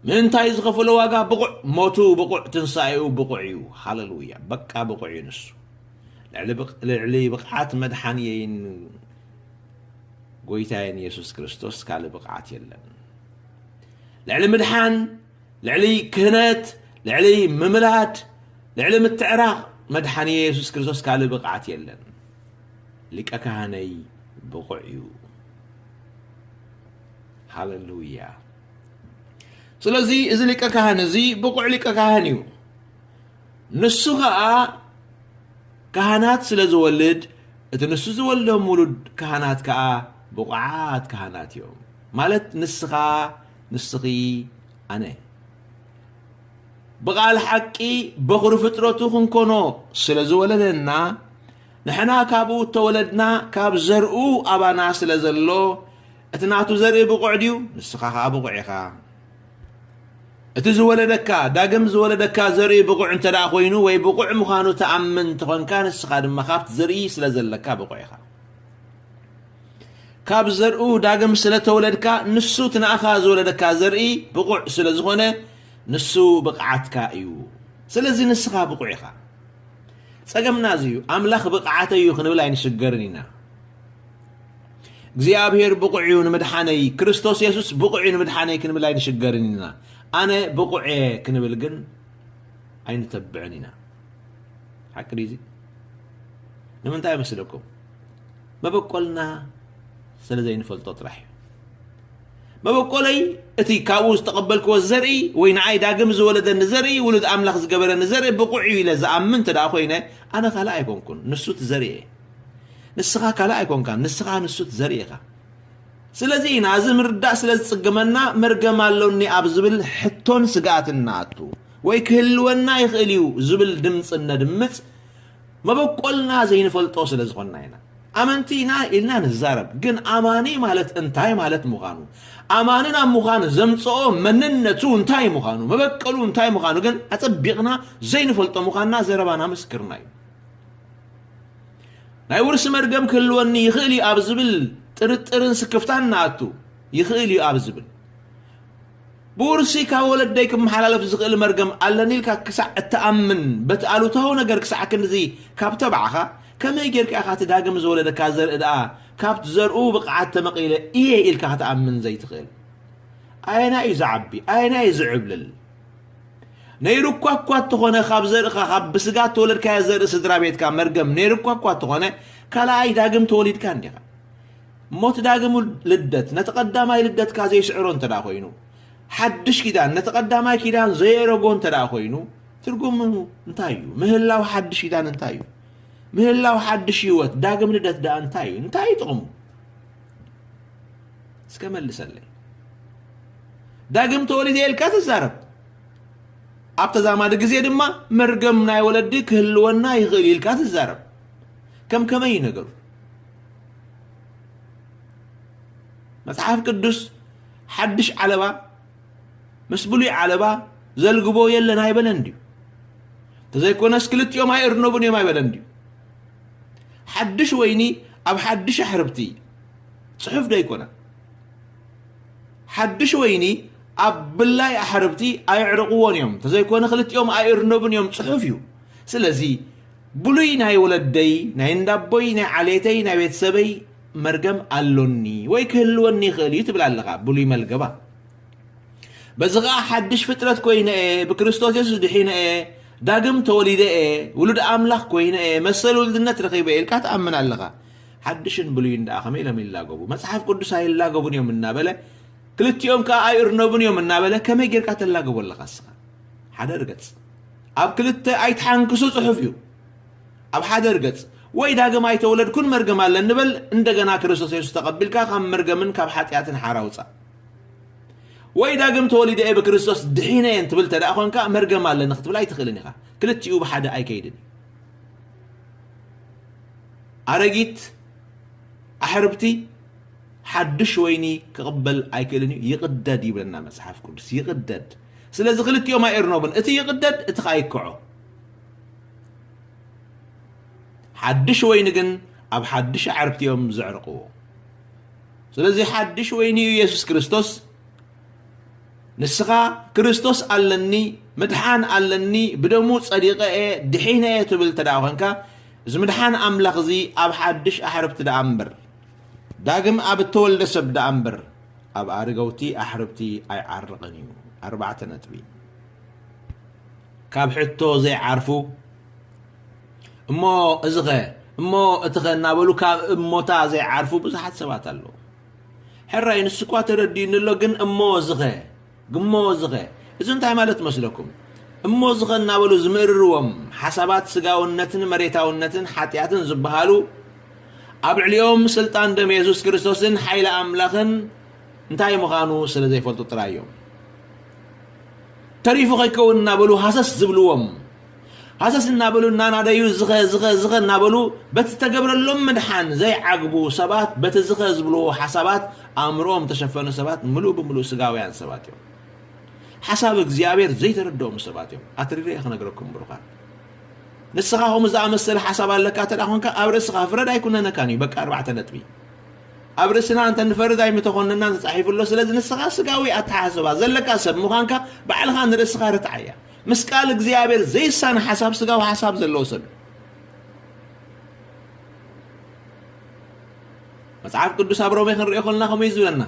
ምእንታይ ዝኸፈሎ ዋጋ ብቑዕ፣ ሞቱ ብቑዕ፣ ትንሳኤኡ ብቑዕ እዩ። ሃሌሉያ። በቃ ብቑዕ እዩ ንሱ። ልዕሊ ብቕ-፣ ልዕሊ ብቕዓት መድሓንየይን ጎይታየን የሱስ ክርስቶስ ካልእ ብቕዓት የለን። ልዕሊ ምድሓን፣ ልዕሊ ክህነት፣ ልዕሊ ምምላድ፣ ልዕሊ ምትዕራቕ መድሓንየ የሱስ ክርስቶስ ካልእ ብቕዓት የለን። ሊቀ ካህነይ ብቑዕ እዩ። ሃሌሉያ። ስለዚ እዚ ሊቀ ካህን እዚ ብቑዕ ሊቀ ካህን እዩ። ንሱ ኸኣ ካህናት ስለ ዝወልድ፣ እቲ ንሱ ዝወልዶም ውሉድ ካህናት ከኣ ብቑዓት ካህናት እዮም። ማለት ንስኻ፣ ንስኺ፣ ኣነ። ብቓል ሓቂ በኹሪ ፍጥረቱ ክንኮኖ ስለ ዝወለደና፣ ንሕና ካብኡ እተወለድና፣ ካብ ዘርኡ ኣባና ስለ ዘሎ፣ እቲ ናቱ ዘርኢ ብቑዕ ድዩ? ንስኻ ኸኣ ብቑዕ ኢኻ። እቲ ዝወለደካ፣ ዳግም ዝወለደካ ዘርኢ ብቑዕ እንተ ደኣ ኮይኑ፣ ወይ ብቑዕ ምዃኑ ትኣምን እንተኾንካ፣ ንስኻ ድማ ካብቲ ዘርኢ ስለ ዘለካ ብቑዕ ኢኻ። ካብ ዘርኡ ዳግም ስለ ተወለድካ፣ ንሱ እቲ ንኣኻ ዝወለደካ ዘርኢ ብቑዕ ስለ ዝኾነ፣ ንሱ ብቕዓትካ እዩ። ስለዚ ንስኻ ብቑዕ ኢኻ። ጸገምና እዚ እዩ። ኣምላኽ ብቕዓተይ እዩ ክንብል ኣይንሽገርን ኢና። እግዚኣብሔር ብቑዕ እዩ ንምድሓነይ፣ ክርስቶስ የሱስ ብቑዕ እዩ ንምድሓነይ ክንብል ኣይንሽገርን ኢና። ኣነ ብቑዕ እየ ክንብል ግን ኣይንተብዕን ኢና። ሓቂ ድዩ እዚ? ንምንታይ ይመስለኩም? መበቆልና ስለ ዘይንፈልጦ ጥራሕ እዩ። መበቆለይ እቲ ካብኡ ዝተቐበልክዎ ዘርኢ ወይ ንዓይ ዳግም ዝወለደኒ ዘርኢ፣ ውሉድ ኣምላኽ ዝገበረኒ ዘርኢ ብቑዕ እዩ ኢለ ዝኣምን እንተ ደኣ ኮይነ፣ ኣነ ካልእ ኣይኮንኩን፣ ንሱ እቲ ዘርኢ እየ። ንስኻ ካልእ ኣይኮንካን፣ ንስኻ ንሱ እቲ ዘርኢ ኢኻ። ስለዚ ኢና፣ እዚ ምርዳእ ስለ ዝጽግመና፣ መርገም ኣሎኒ ኣብ ዝብል ሕቶን ስግኣትን ንኣቱ፣ ወይ ክህልወና ይኽእል እዩ ዝብል ድምጺ እነድምጽ፣ መበቆልና ዘይንፈልጦ ስለ ዝኾንና ኢና። ኣመንቲ ኢና ኢልና ንዛረብ፣ ግን ኣማኒ ማለት እንታይ ማለት ምዃኑ፣ ኣማኒ ናብ ምዃን ዘምጽኦ መንነቱ እንታይ ምዃኑ፣ መበቀሉ እንታይ ምዃኑ ግን ኣጸቢቕና ዘይንፈልጦ ምዃንና ዘረባና ምስክርና እዩ። ናይ ውርሲ መርገም ክህልወኒ ይኽእል እዩ ኣብ ዝብል ጥርጥርን ስክፍታን ንኣቱ። ይኽእል እዩ ኣብ ዝብል፣ ብውርሲ ካብ ወለደይ ክመሓላለፍ ዝኽእል መርገም ኣለኒ ኢልካ ክሳዕ እትኣምን፣ በቲ ኣሉታዊ ነገር ክሳዕ ክንድዚ ካብ ተባዕኻ፣ ከመይ ጌርካ ኢኻ እቲ ዳግም ዝወለደካ ዘርኢ ደኣ ካብቲ ዘርኡ ብቕዓት ተመቒለ እየ ኢልካ ክትኣምን ዘይትኽእል? ኣየናይ እዩ ዝዓቢ? ኣየናይ እዩ ዝዕብልል? ነይሩ እኳ እኳ እንተኾነ፣ ካብ ዘርእኻ፣ ካብ ብስጋ እተወለድካዮ ዘርኢ ስድራ ቤትካ መርገም ነይሩ እኳ እኳ እንተኾነ፣ ካልኣይ ዳግም ተወሊድካ እንዲኻ። እሞ እቲ ዳግም ልደት ነቲ ቀዳማይ ልደትካ ዘይስዕሮ እንተ ደኣ ኮይኑ፣ ሓድሽ ኪዳን ነቲ ቀዳማይ ኪዳን ዘየረጎ እንተ ደኣ ኮይኑ፣ ትርጉሙ እንታይ እዩ? ምህላው ሓድሽ ኪዳን እንታይ እዩ? ምህላው ሓድሽ ህይወት፣ ዳግም ልደት ደኣ እንታይ እዩ? እንታይ እዩ ጥቕሙ? እስከ መልሰለይ። ዳግም ተወሊደ ኢልካ ትዛረብ። ኣብ ተዛማዲ ግዜ ድማ መርገም ናይ ወለዲ ክህልወና ይኽእል ኢልካ ትዛረብ። ከም ከመይ እዩ ነገሩ? መጽሓፍ ቅዱስ ሓድሽ ዓለባ ምስ ብሉይ ዓለባ ዘልግቦ የለን ኣይበለን ድዩ? እንተዘይኮነስ ክልቲኦም ኣይእርነቡን እዮም ኣይበለን ድዩ? ሓድሽ ወይኒ ኣብ ሓድሽ ኣሕርብቲ፣ ጽሑፍ ዶ ኣይኮነን? ሓድሽ ወይኒ ኣብ ብላይ ኣሕርብቲ ኣየዕርቕዎን እዮም፣ እንተዘይኮነ ክልቲኦም ኣይእርነቡን እዮም፣ ጽሑፍ እዩ። ስለዚ ብሉይ ናይ ወለደይ፣ ናይ እንዳቦይ፣ ናይ ዓሌተይ፣ ናይ ቤተሰበይ መርገም ኣሎኒ ወይ ክህልወኒ ይኽእል እዩ ትብል ኣለኻ፣ ብሉይ መልገባ። በዚ ኸኣ ሓድሽ ፍጥረት ኮይነ እየ፣ ብክርስቶስ የሱስ ድሒነ እየ፣ ዳግም ተወሊደ እየ፣ ውሉድ ኣምላኽ ኮይነ እየ፣ መሰል ውልድነት ረኺበ እየ ኢልካ ትኣምን ኣለኻ። ሓድሽን ብሉይን ደኣ ከመይ ኢሎም ይላገቡ? መጽሓፍ ቅዱስ ኣይላገቡን እዮም እናበለ፣ ክልቲኦም ከኣ ኣይእርነቡን እዮም እናበለ፣ ከመይ ጌርካ ተላግቦ ኣለኻ እስኻ? ሓደ ርገጽ። ኣብ ክልተ ኣይትሓንክሱ ጽሑፍ እዩ። ኣብ ሓደ ርገጽ፣ ወይ ዳግም ኣይተወለድኩን መርገም ኣለኒ በል፣ እንደገና ክርስቶስ የሱስ ተቐቢልካ ካብ መርገምን ካብ ሓጢኣትን ሓራ ውጻእ። ወይ ዳግም ተወሊደ እየ ብክርስቶስ ድሒነ እየ እንትብል እንተ ደኣ ኾንካ፣ መርገም ኣለኒ ክትብል ኣይትኽእልን ኢኻ። ክልቲኡ ብሓደ ኣይከይድን እዩ። ኣረጊት ኣሕርብቲ ሓድሽ ወይኒ ክቕበል ኣይክእልን እዩ፣ ይቕደድ ይብለና መጽሓፍ ቅዱስ፣ ይቕደድ። ስለዚ ክልቲኦም ኣይእርነቡን፣ እቲ ይቕደድ፣ እቲ ኸኣ ይከዖ። ሓድሽ ወይኒ ግን ኣብ ሓድሽ ኣዕርብቲ እዮም ዘዕርቕዎ። ስለዚ ሓድሽ ወይኒ እዩ የሱስ ክርስቶስ። ንስኻ ክርስቶስ ኣለኒ፣ ምድሓን ኣለኒ፣ ብደሙ ጸዲቐ እየ፣ ድሒነ እየ ትብል እንተ ደኣ ኾንካ፣ እዚ ምድሓን ኣምላኽ እዚ ኣብ ሓድሽ ኣሕርብቲ ደኣ እምበር፣ ዳግም ኣብ እተወልደ ሰብ ደኣ እምበር፣ ኣብ ኣረገውቲ ኣሕርብቲ ኣይዓርቕን እዩ። ኣርባዕተ ነጥቢ። ካብ ሕቶ ዘይዓርፉ፣ እሞ እዚኸ፣ እሞ እቲኸ እናበሉ ካብ እሞታ ዘይዓርፉ ብዙሓት ሰባት ኣለዉ። ሕራይ ንሱ እኳ ተረዲኡኒ ኣሎ፣ ግን እሞ እዚኸ፣ ግሞ እዚኸ፣ እዚ እንታይ ማለት መስለኩም? እሞ እዚኸ እናበሉ ዝምእርርዎም ሓሳባት ስጋውነትን መሬታውነትን ሓጢኣትን ዝበሃሉ ኣብ ልዕሊኦም ስልጣን ደም የሱስ ክርስቶስን ሓይሊ ኣምላኽን እንታይ ምዃኑ ስለ ዘይፈልጡ ጥራይ እዮም። ተሪፉ ከይከውን እናበሉ ሃሰስ ዝብልዎም፣ ሃሰስ እናበሉ እናናደዩ ዝኸ ዝኸ ዝኸ እናበሉ በቲ ዝተገብረሎም ምድሓን ዘይዓግቡ ሰባት፣ በቲ ዝኸ ዝብልዎ ሓሳባት ኣእምሮኦም ተሸፈኑ ሰባት ምሉእ ብምሉእ ስጋውያን ሰባት እዮም። ሓሳብ እግዚኣብሔር ዘይተረድኦም ሰባት እዮም። ኣትሪረ እየ ክነግረኩም ብሩኻት። ንስኻ ከምኡ ዝኣመሰለ ሓሳብ ኣለካ እንተ ደኣ ኾንካ፣ ኣብ ርእስኻ ፍረድ ኣይኩነነካን እዩ። በቃ ኣርባዕተ ነጥቢ። ኣብ ርእስና እንተ ንፈርድ ኣይምተኾነናን ተጻሒፉ ኣሎ። ስለዚ ንስኻ ስጋዊ ኣተሓሳስባ ዘለካ ሰብ ምዃንካ ባዕልኻ ንርእስኻ ርትዓያ። ምስ ቃል እግዚኣብሔር ዘይሳነ ሓሳብ ስጋዊ ሓሳብ ዘለዎ ሰብ እዩ። መጽሓፍ ቅዱስ ኣብ ሮሜ ክንሪኦ ከለና ከምኡ እዩ ዝብለና።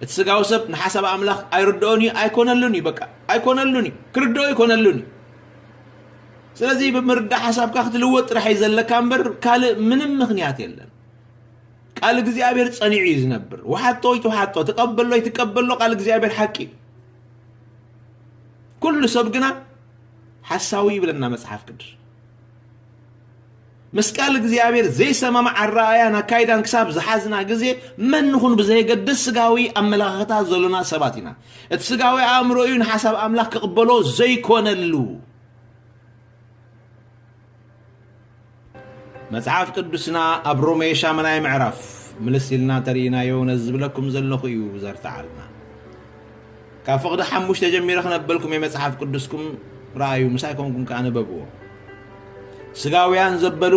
እቲ ስጋዊ ሰብ ንሓሳብ ኣምላኽ ኣይርድኦን እዩ፣ ኣይኮነሉን እዩ፣ በቃ ኣይኮነሉን እዩ፣ ክርድኦ ኣይኮነሉን እዩ። ስለዚ ብምርዳእ ሓሳብካ ክትልወጥ ጥራሕ እዩ ዘለካ እምበር ካልእ ምንም ምኽንያት የለን። ቃል እግዚኣብሔር ጸኒዑ እዩ ዝነብር። ውሓጦ ይትውሓጦ፣ ትቀበሎ ይትቀበሎ፣ ቃል እግዚኣብሔር ሓቂ እዩ። ኩሉ ሰብ ግና ሓሳዊ ይብለና መጽሓፍ ቅዱስ። ምስ ቃል እግዚኣብሔር ዘይሰማማዕ ኣረኣእያን ኣካይዳን ክሳብ ዝሓዝና ግዜ መን ንኹን ብዘየገድስ ስጋዊ ኣመለኻኽታ ዘሎና ሰባት ኢና። እቲ ስጋዊ ኣእምሮ እዩ ንሓሳብ ኣምላኽ ክቕበሎ ዘይኮነሉ። መጽሓፍ ቅዱስና ኣብ ሮሜ ሻምናይ ምዕራፍ ምልስ ኢልና ተርእይናዮ ነዚ ዝብለኩም ዘለኹ እዩ ዘርትዓልና። ካብ ፍቕዲ ሓሙሽተ ጀሚረ ክነበልኩም እየ፣ መጽሓፍ ቅዱስኩም ረኣዩ፣ ምሳይ ኮንኩም ከኣ ንበብዎ። ስጋውያን ዘበሉ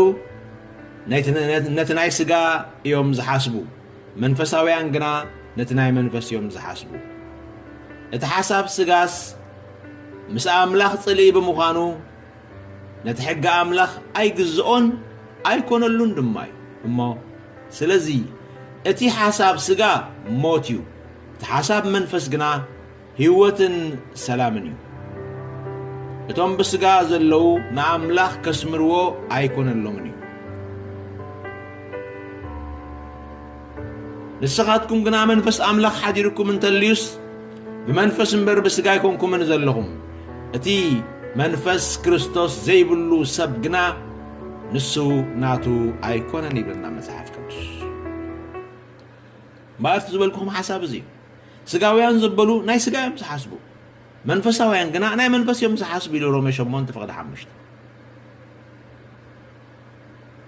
ነቲ፣ ነቲ ናይ ስጋ እዮም ዝሓስቡ፣ መንፈሳውያን ግና ነቲ ናይ መንፈስ እዮም ዝሓስቡ። እቲ ሓሳብ ስጋስ ምስ ኣምላኽ ጽልኢ ብምዃኑ፣ ነቲ ሕጊ ኣምላኽ ኣይግዝኦን ኣይኮነሉን ድማ እዩ። እሞ ስለዚ እቲ ሓሳብ ስጋ ሞት እዩ፣ እቲ ሓሳብ መንፈስ ግና ህይወትን ሰላምን እዩ። እቶም ብስጋ ዘለዉ ንኣምላኽ ከስምርዎ ኣይኮነሎምን እዩ። ንስኻትኩም ግና መንፈስ ኣምላኽ ሓዲርኩም እንተልዩስ፣ ብመንፈስ እምበር ብስጋ ኣይኮንኩምን ዘለኹም። እቲ መንፈስ ክርስቶስ ዘይብሉ ሰብ ግና ንሱ ናቱ ኣይኮነን ይብለና መጽሓፍ ቅዱስ። ማለት ዝበልኩኹም ሓሳብ እዚ እዩ። ስጋውያን ዘበሉ ናይ ስጋ እዮም ዝሓስቡ፣ መንፈሳውያን ግና ናይ መንፈስ እዮም ዝሓስቡ ኢሉ ሮሜ ሸሞንተ ፍቕዲ ሓሙሽተ።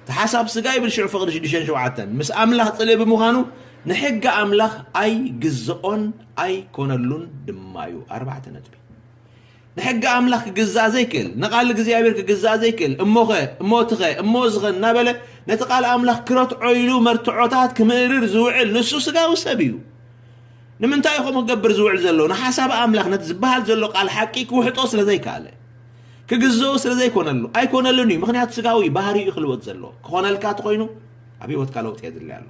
እቲ ሓሳብ ስጋ ይብል ሽዑ ፍቕዲ ሽዱሽተን ሸውዓተን ምስ ኣምላኽ ጽልኢ ብምዃኑ ንሕጊ ኣምላኽ ኣይግዝኦን ኣይኮነሉን ድማ እዩ። ኣርባዕተ ነጥቢ። ንሕጊ ኣምላኽ ክግዛእ ዘይክእል፣ ንቓል እግዚኣብሔር ክግዛእ ዘይክእል፣ እሞኸ፣ እሞትኸ፣ እሞ ዝኸ እናበለ ነቲ ቃል ኣምላኽ ክረትዖ ኢሉ መርትዖታት ክምእርር ዝውዕል ንሱ ስጋዊ ሰብ እዩ። ንምንታይ እዩ ከምኡ ክገብር ዝውዕል ዘሎ? ንሓሳብ ኣምላኽ ነቲ ዝበሃል ዘሎ ቃል ሓቂ ክውሕጦ ስለ ዘይከኣለ፣ ክግዝኦ ስለ ዘይኮነሉ፣ ኣይኮነሉን እዩ። ምኽንያቱ ስጋዊ ባህሪኡ እዩ ክልወጥ ዘለዎ። ክኾነልካ እንተኾይኑ ኣብ ህይወትካ ለውጢ የድሊ ኣሎ።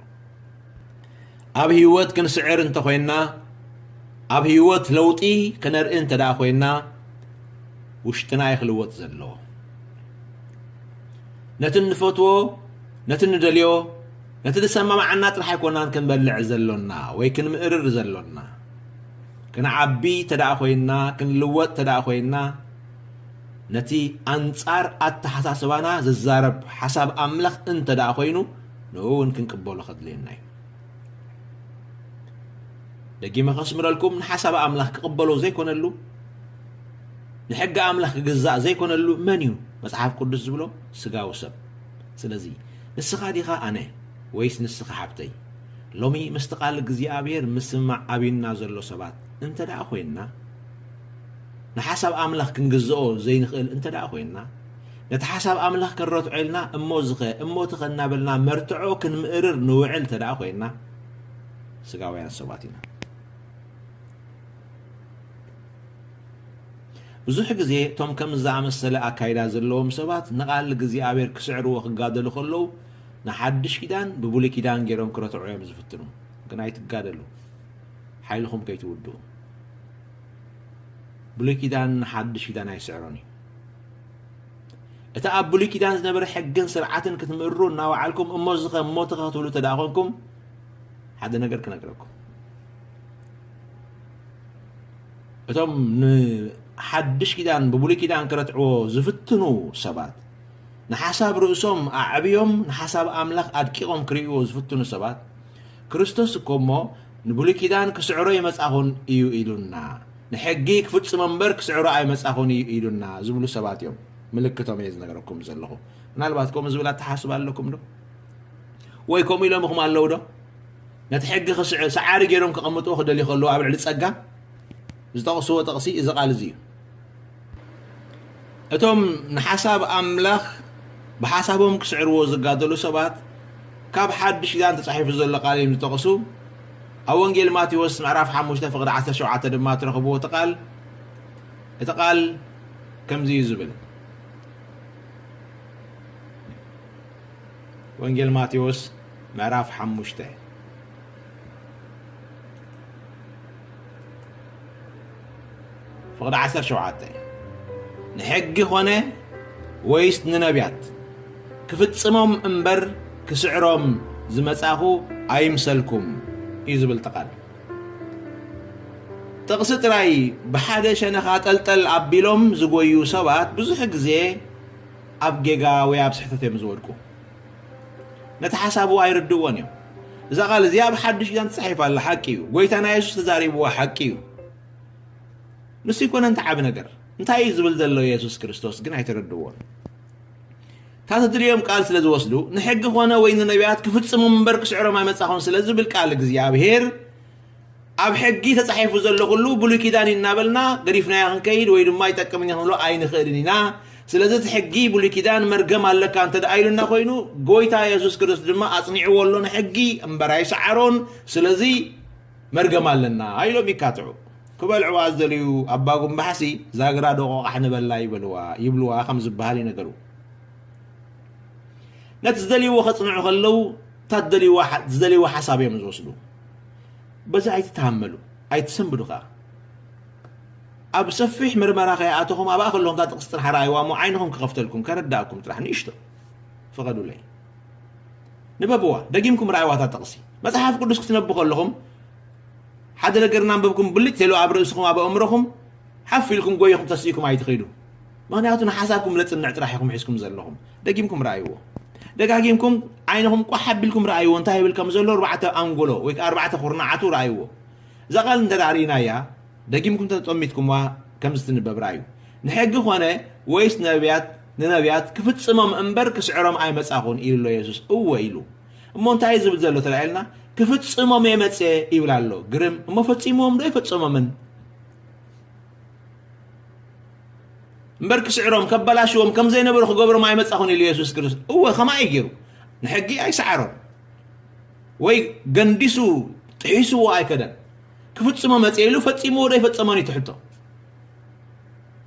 ኣብ ህይወት ክንስዕር እንተኾይንና፣ ኣብ ህይወት ለውጢ ክነርኢ እንተ ደኣ ኮይንና፣ ውሽጥና እዩ ክልወጥ ዘለዎ። ነቲ እንፈትዎ፣ ነቲ እንደልዮ፣ ነቲ ዝሰማማዓና ጥራሕ ኣይኮናን ክንበልዕ ዘሎና ወይ ክንምእርር ዘሎና። ክንዓቢ እንተ ደኣ ኮይንና፣ ክንልወጥ እንተ ደኣ ኮይንና፣ ነቲ ኣንጻር ኣተሓሳስባና ዝዛረብ ሓሳብ ኣምላኽ እንተ ደኣ ኮይኑ፣ ንኡ እውን ክንቅበሎ ከድልየና እዩ። ደጊመ ከስምረልኩም፣ ንሓሳብ ኣምላኽ ክቕበሎ ዘይኮነሉ፣ ንሕጊ ኣምላኽ ክግዛእ ዘይኮነሉ መን እዩ? መጽሓፍ ቅዱስ ዝብሎ ስጋዊ ሰብ። ስለዚ ንስኻ ዲኻ ኣነ ወይስ ንስኻ ሓብተይ? ሎሚ ምስቲ ቃል እግዚኣብሔር ምስማዕ ኣብዩና ዘሎ ሰባት እንተ ደኣ ኮይንና፣ ንሓሳብ ኣምላኽ ክንግዝኦ ዘይንኽእል እንተ ደኣ ኮይንና፣ ነቲ ሓሳብ ኣምላኽ ክንረትዖ ኢልና እሞ ዝኸ እሞ ትኸ እናበልና መርትዖ ክንምእርር ንውዕል እንተ ደኣ ኮይንና፣ ስጋውያን ሰባት ኢና። ብዙሕ ግዜ እቶም ከምዚ ዝኣመሰለ ኣካይዳ ዘለዎም ሰባት ንቓል እግዚኣብሔር ክስዕርዎ ክጋደሉ ከለዉ ንሓድሽ ኪዳን ብብሉይ ኪዳን ገይሮም ክረትዑ እዮም ዝፍትኑ። ግን ኣይትጋደሉ፣ ሓይልኹም ከይትውድኡ። ብሉይ ኪዳን ንሓድሽ ኪዳን ኣይስዕሮን እዩ። እቲ ኣብ ብሉይ ኪዳን ዝነበረ ሕግን ስርዓትን ክትምእርሩ እናወዓልኩም እሞ እዚ ኸ እሞ እቲ ኸ ክትብሉ እንተ ደኣ ኾንኩም ሓደ ነገር ክነግረኩም። እቶም ንሓድሽ ኪዳን ብብሉይ ኪዳን ክረትዕዎ ዝፍትኑ ሰባት ንሓሳብ ርእሶም ኣዕብዮም ንሓሳብ ኣምላኽ ኣድቂቖም ክርእይዎ ዝፍትኑ ሰባት፣ ክርስቶስ እኮ እሞ ንብሉይ ኪዳን ክስዕሮ ይመጻኹን እዩ ኢሉና፣ ንሕጊ ክፍጽሞ እምበር ክስዕሮ ኣይመጻኹን እዩ ኢሉና ዝብሉ ሰባት እዮም። ምልክቶም እየ ዝነግረኩም ዘለኹ። ምናልባት ከምኡ ዝብል ኣተሓስባ ኣለኩም ዶ? ወይ ከምኡ ኢሎምኹም ኣለዉ ዶ? ነቲ ሕጊ ክስዕ-፣ ሰዓሪ ገይሮም ከቐምጥዎ ክደልዩ ከለዉ ኣብ ልዕሊ ጸጋ ዝጠቕስዎ ጥቕሲ እዚ ቃል እዚ እዩ። እቶም ንሓሳብ ኣምላኽ ብሓሳቦም ክስዕርዎ ዝጋደሉ ሰባት ካብ ሓድሽ ኪዳን ተጻሒፉ ዘሎ ቃል እዮም ዝጠቕሱ። ኣብ ወንጌል ማቴዎስ ምዕራፍ ሓሙሽተ ፍቕዲ ዓሰርተ ሸውዓተ ድማ ትረኽብዎ እቲ ቃል፣ እቲ ቃል ከምዚ እዩ ዝብል። ወንጌል ማቴዎስ ምዕራፍ ሓሙሽተ ፍቕዲ ዓሰርተ ሸውዓተ፣ ንሕጊ ኾነ ወይስ ንነቢያት ክፍጽሞም እምበር ክስዕሮም ዝመጻኹ ኣይምሰልኩም እዩ ዝብል እቲ ቃል። ጥቕሲ ጥራይ ብሓደ ሸነኻ ጠልጠል ኣቢሎም ዝጎዩ ሰባት ብዙሕ ግዜ ኣብ ጌጋ ወይ ኣብ ስሕተት እዮም ዝወድቁ። ነቲ ሓሳቡ ኣይርድእዎን እዮም። እዛ ቃል እዚኣ ኣብ ሓድሽ ኪዳን ተጻሒፋ ኣላ፣ ሓቂ እዩ። ጎይታና የሱስ ተዛሪብዋ፣ ሓቂ እዩ። ንሱ ኣይኮነን እቲ ዓቢ ነገር። እንታይ እዩ ዝብል ዘሎ የሱስ ክርስቶስ ግን ኣይተረድእዎን። እታ ትድልዮም ቃል ስለ ዝወስዱ፣ ንሕጊ ኾነ ወይ ንነቢያት ክፍጽሙ እምበር ክስዕሮም ኣይመጻኹን ስለ ዝብል ቃል እግዚኣብሔር፣ ኣብ ሕጊ ተጻሒፉ ዘሎ ኩሉ ብሉይ ኪዳን እዩ እናበልና ገዲፍናዮ ክንከይድ ወይ ድማ ኣይጠቅምን እዩ ክንብሎ ኣይንኽእልን ኢና። ስለዚ እቲ ሕጊ ብሉይ ኪዳን መርገም ኣለካ እንተ ደኣ ኢሉና ኮይኑ፣ ጎይታ የሱስ ክርስቶስ ድማ ኣጽኒዕዎ ኣሎ ንሕጊ እምበር ኣይሰዓሮን። ስለዚ መርገም ኣለና ኢሎም ይካትዑ። ክበልዕዋ ዝደልዩ ኣባ ጉምባሕሲ ዛግራ ዶ ቆቓሕ ንበላ ይበልዋ፣ ይብልዋ ከም ዝበሃል እዩ ነገሩ። ነቲ ዝደልይዎ ከጽንዑ ከለዉ፣ እታ ዝደልይዋ ሓ-፣ ዝደልይዋ ሓሳብ እዮም ዝወስዱ። በዚ ኣይትተሃመሉ፣ ኣይትሰንብዱ ከኣ። ኣብ ሰፊሕ ምርመራ ከይኣተኹም ኣብኣ ከለኹም እታ ጥቕሲ ጥራሕ ረኣይዋ እሞ ዓይንኹም ክኸፍተልኩም፣ ከረዳእኩም ጥራሕ ንእሽቶ ፍቐዱለይ። ንበብዋ፣ ደጊምኩም ረኣይዋ እታ ጥቕሲ። መጽሓፍ ቅዱስ ክትነቡ ከለኹም ሓደ ነገር እናንበብኩም ብልጭ ተሉ ኣብ ርእስኹም ኣብ ኣእምሮኹም ሓፍ ኢልኩም ጎይኹም ተስኢኩም ኣይትኸይዱ። ምኽንያቱ ንሓሳብኩም ለጽንዕ ጥራሕ ኢኹም ሒዝኩም ዘለኹም። ደጊምኩም ረኣይዎ። ደጋጊምኩም ዓይንኹም ቋሕ ኣቢልኩም ረኣይዎ። እንታይ ይብል ከም ዘሎ ኣርባዕተ ኣንጎሎ ወይ ከኣ ኣርባዕተ ኩርናዓቱ ረኣይዎ። እዛ ቃል እንተ ደኣ ርኢናያ፣ ደጊምኩም ተጠሚትኩምዋ ከምዚ ትንበብ ረኣዩ። ንሕጊ ኾነ ወይስ ነቢያት፣ ንነቢያት ክፍጽሞም እምበር ክስዕሮም ኣይመጻኹን ኢሉ ኣሎ የሱስ። እወ ኢሉ። እሞ እንታይ እዩ ዝብል ዘሎ ተላዒልና? ክፍጽሞም እየ መጽየ ይብል ኣሎ። ግርም። እሞ ፈጺምዎም ዶ ይፈጸሞምን? እምበር ክስዕሮም፣ ከበላሽዎም፣ ከም ዘይነበሩ ክገብሮም ኣይመጻኹን ኢሉ የሱስ ክርስቶስ። እወ፣ ከማይ እዩ ገይሩ። ንሕጊ ኣይሰዓሮን። ወይ ገንዲሱ ጥሒስዎ ኣይከደን። ክፍጽሞ መጽየ ኢሉ ፈጺምዎ ዶ ይፈጸሞን እዩ እቲ ሕቶ።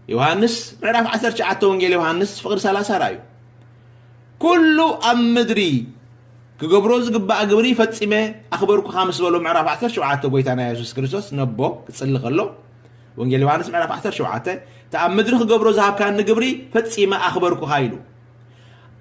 ዮሃንስ ምዕራፍ ዓሰርተ ትሽዓተ ወንጌል ዮሃንስ ፍቕዲ ሰላሳ ረኣዩ። ኩሉ ኣብ ምድሪ ክገብሮ ዝግባእ ግብሪ ፈጺመ ኣኽበርኩኻ ምስ በሎ ምዕራፍ ዓሰርተ ሸውዓተ ጎይታና የሱስ ክርስቶስ ነቦ ክጽሊ ከሎ፣ ወንጌል ዮሃንስ ምዕራፍ ዓሰርተ ሸውዓተ፣ እቲ ኣብ ምድሪ ክገብሮ ዝሃብካኒ ግብሪ ፈጺመ ኣኽበርኩኻ ኢሉ።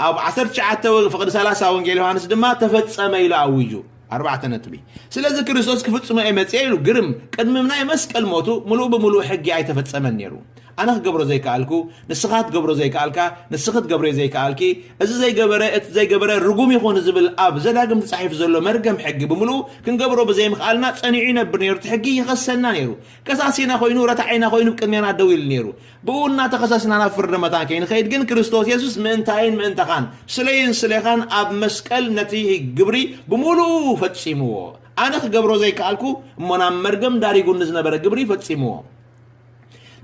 ኣብ ዓሰርተ ትሽዓተ ወ-፣ ፍቕዲ ሰላሳ ወንጌል ዮሃንስ ድማ ተፈጸመ ኢሉ ኣዊጁ። ኣርባዕተ ነጥቢ። ስለዚ ክርስቶስ ክፍጽሞ እየ መጽየ ኢሉ ግርም። ቅድሚ ናይ መስቀል ሞቱ ምሉእ ብምሉእ ሕጊ ኣይተፈጸመን ነይሩ። ኣነ ክገብሮ ዘይከኣልኩ፣ ንስኻ ክትገብሮ ዘይከኣልካ፣ ንስኺ ክትገብርዮ ዘይከኣልኪ፣ እዚ ዘይገበረ፣ እቲ ዘይገበረ ርጉም ይኹን ዝብል ኣብ ዘዳግም ተጻሒፉ ዘሎ መርገም ሕጊ ብምሉኡ ክንገብሮ ብዘይምኽኣልና ጸኒዑ ይነብር ነይሩ። እቲ ሕጊ ይኸሰና ነይሩ። ከሳሲና ኮይኑ፣ ረታዒና ኮይኑ ብቅድሜና ደው ኢሉ ነይሩ። ብኡ እናተኸሰስና ናብ ፍርዲ መታን ከይንኸይድ ግን ክርስቶስ የሱስ ምእንታይን ምእንታኻን፣ ስለይን ስሌኻን ኣብ መስቀል ነቲ ግብሪ ብምሉኡ ፈጺምዎ። ኣነ ክገብሮ ዘይከኣልኩ እሞ ናብ መርገም ዳሪጉኒ ዝነበረ ግብሪ ፈጺምዎ።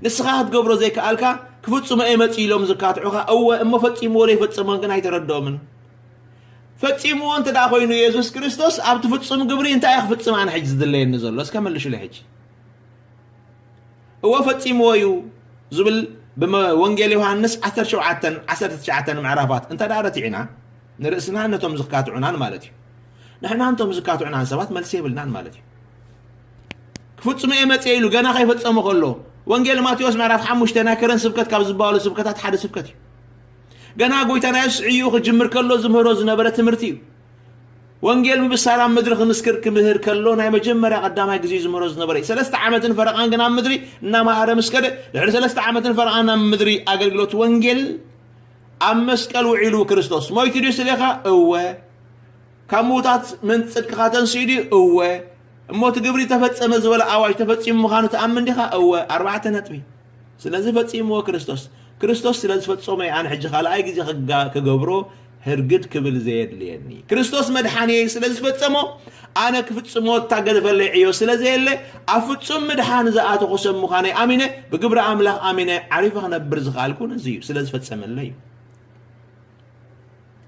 ንስኻ ክትገብሮ ዘይከኣልካ ክፍጽሞ እየ መጺእ ኢሎም ዝካትዑኻ፣ እወ እሞ ፈጺምዎ ዶ ይፈጸሞን ግን ኣይተረድኦምን። ፈጺምዎ እንተ ደኣ ኮይኑ የሱስ ክርስቶስ ኣብቲ ፍጹም ግብሪ እንታይ እየ ክፍጽም ኣነ ሕጂ ዝድለየኒ ዘሎ? እስከ መልሹለይ ሕጂ። እወ ፈጺምዎ እዩ ዝብል ብመ-፣ ወንጌል ዮሃንስ ዓሰርተ ሸውዓተን ዓሰርተ ትሽዓተን ምዕራፋት እንተ ደኣ ረቲዕና፣ ንርእስናን ነቶም ዝካትዑናን ማለት እዩ። ንሕና ነቶም ዝካትዑናን ሰባት መልሲ የብልናን ማለት እዩ። ክፍጽሞ እየ መጽየ ኢሉ ገና ከይፈጸሞ ከሎ፣ ወንጌል ማቴዎስ ምዕራፍ ሓሙሽተ ናይ ከረን ስብከት ካብ ዝበሃሉ ስብከታት ሓደ ስብከት እዩ። ገና ጎይታና የሱስ ዕይኡ ክጅምር ከሎ ዝምህሮ ዝነበረ ትምህርቲ እዩ። ወንጌል ምብሳር ኣብ ምድሪ ክምስክር ክምህር ከሎ ናይ መጀመርያ ቀዳማይ ግዜ ዝምህሮ ዝነበረ እዩ። ሰለስተ ዓመትን ፈረቓን ግን ኣብ ምድሪ እናመሃረ ምስ ከደ፣ ድሕሪ ሰለስተ ዓመትን ፈረቓን ኣብ ምድሪ ኣገልግሎት ወንጌል ኣብ መስቀል ውዒሉ ክርስቶስ ሞይቱ ድዩ ስሌኻ? እወ። ካብ ምዉታት ምን ጽድቅኻ ተንሲኡ ድዩ? እወ። እሞ እቲ ግብሪ ተፈጸመ ዝበለ ኣዋጅ ተፈጺሙ ምዃኑ ትኣምን ዲኻ? እወ። ኣርባዕተ ነጥቢ። ስለዚ ፈጺምዎ ክርስቶስ። ክርስቶስ ስለ ዝፈጸሞ እየ ኣነ ሕጂ ካልኣይ ግዜ ክጋ-፣ ክገብሮ ህርግድ ክብል ዘየድልየኒ። ክርስቶስ መድሓኒየይ ስለ ዝፈጸሞ ኣነ ክፍጽሞ እታገደፈለይ ዕዮ ስለ ዘየለ ኣብ ፍጹም ምድሓን ዝኣተኹ ሰብ ምዃነይ ኣሚነ ብግብሪ ኣምላኽ ኣሚነ ዓሪፈ ክነብር ዝኸኣልኩ ነዚ እዩ። ስለ ዝፈጸመለይ እዩ።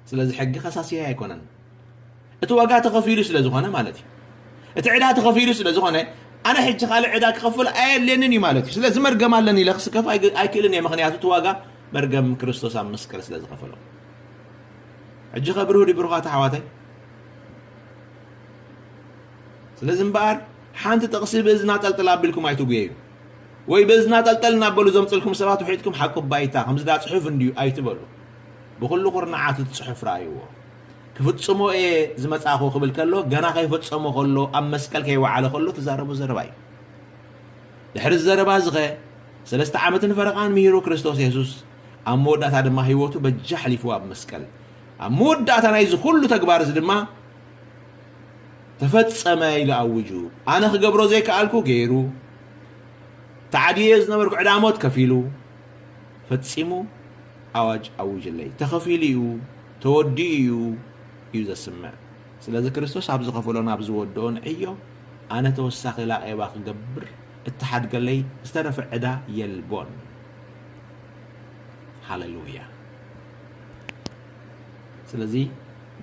ስለዚ ሕጊ ከሳስያ ኣይኮነን። እቲ ዋጋ ተኸፊሉ ስለ ዝኾነ ማለት እዩ። እቲ ዕዳ ተኸፊሉ ስለ ዝኾነ ኣነ ሕጂ ካልእ ዕዳ ክኸፍል ኣየድልየንን እዩ ማለት እዩ። ስለዚ መርገም ኣለኒ ኢለ ክስከፍ ኣይግ-፣ ኣይክእልን እየ። ምኽንያቱ እቲ ዋጋ መርገም ክርስቶስ ኣብ መስቀል ስለ ዝኸፈሎ። ሕጂ ከብርሁ ድዩ ብሩኻት ኣሕዋተይ? ስለዚ እምበኣር ሓንቲ ጥቕሲ ብእዝና ጠልጥል ኣቢልኩም ኣይትጉየዩ። ወይ ብእዝና ጠልጠል እናበሉ ዘምፅልኩም ሰባት ውሒጥኩም ሓቁ ባይታ ከምዚ ዳ ፅሑፍ እንድዩ ኣይትበሉ። ብኹሉ ኩርንዓት እቲ ፅሑፍ ረኣይዎ። ክፍፅሞ እየ ዝመፃኹ ክብል ከሎ ገና ከይፈፀሞ ከሎ ኣብ መስቀል ከይወዓለ ከሎ ትዛረቦ ዘረባ እዩ። ድሕሪ እዚ ዘረባ እዚ ኸ ሰለስተ ዓመትን ፈረቓን ምሂሩ ክርስቶስ የሱስ ኣብ መወዳእታ ድማ ህይወቱ በጃ ኣሕሊፍዋ ኣብ መስቀል። ኣብ መወዳእታ ናይዚ ኩሉ ተግባር እዚ ድማ ተፈጸመ ኢሉ ኣውጁ። ኣነ ክገብሮ ዘይከኣልኩ ገይሩ፣ ተዓድየ ዝነበርኩ ዕዳ ሞት ከፊሉ፣ ፈጺሙ ኣዋጅ ኣውጅለይ። ተኸፊሉ እዩ፣ ተወዲኡ እዩ፣ እዩ ዘስምዕ። ስለዚ ክርስቶስ ኣብ ዝኸፈሎን ኣብ ዝወድኦን ዕዮ ኣነ ተወሳኺ ላቄባ ክገብር እተሓድገለይ ዝተረፈ ዕዳ የልቦን። ሃሌሉያ። ስለዚ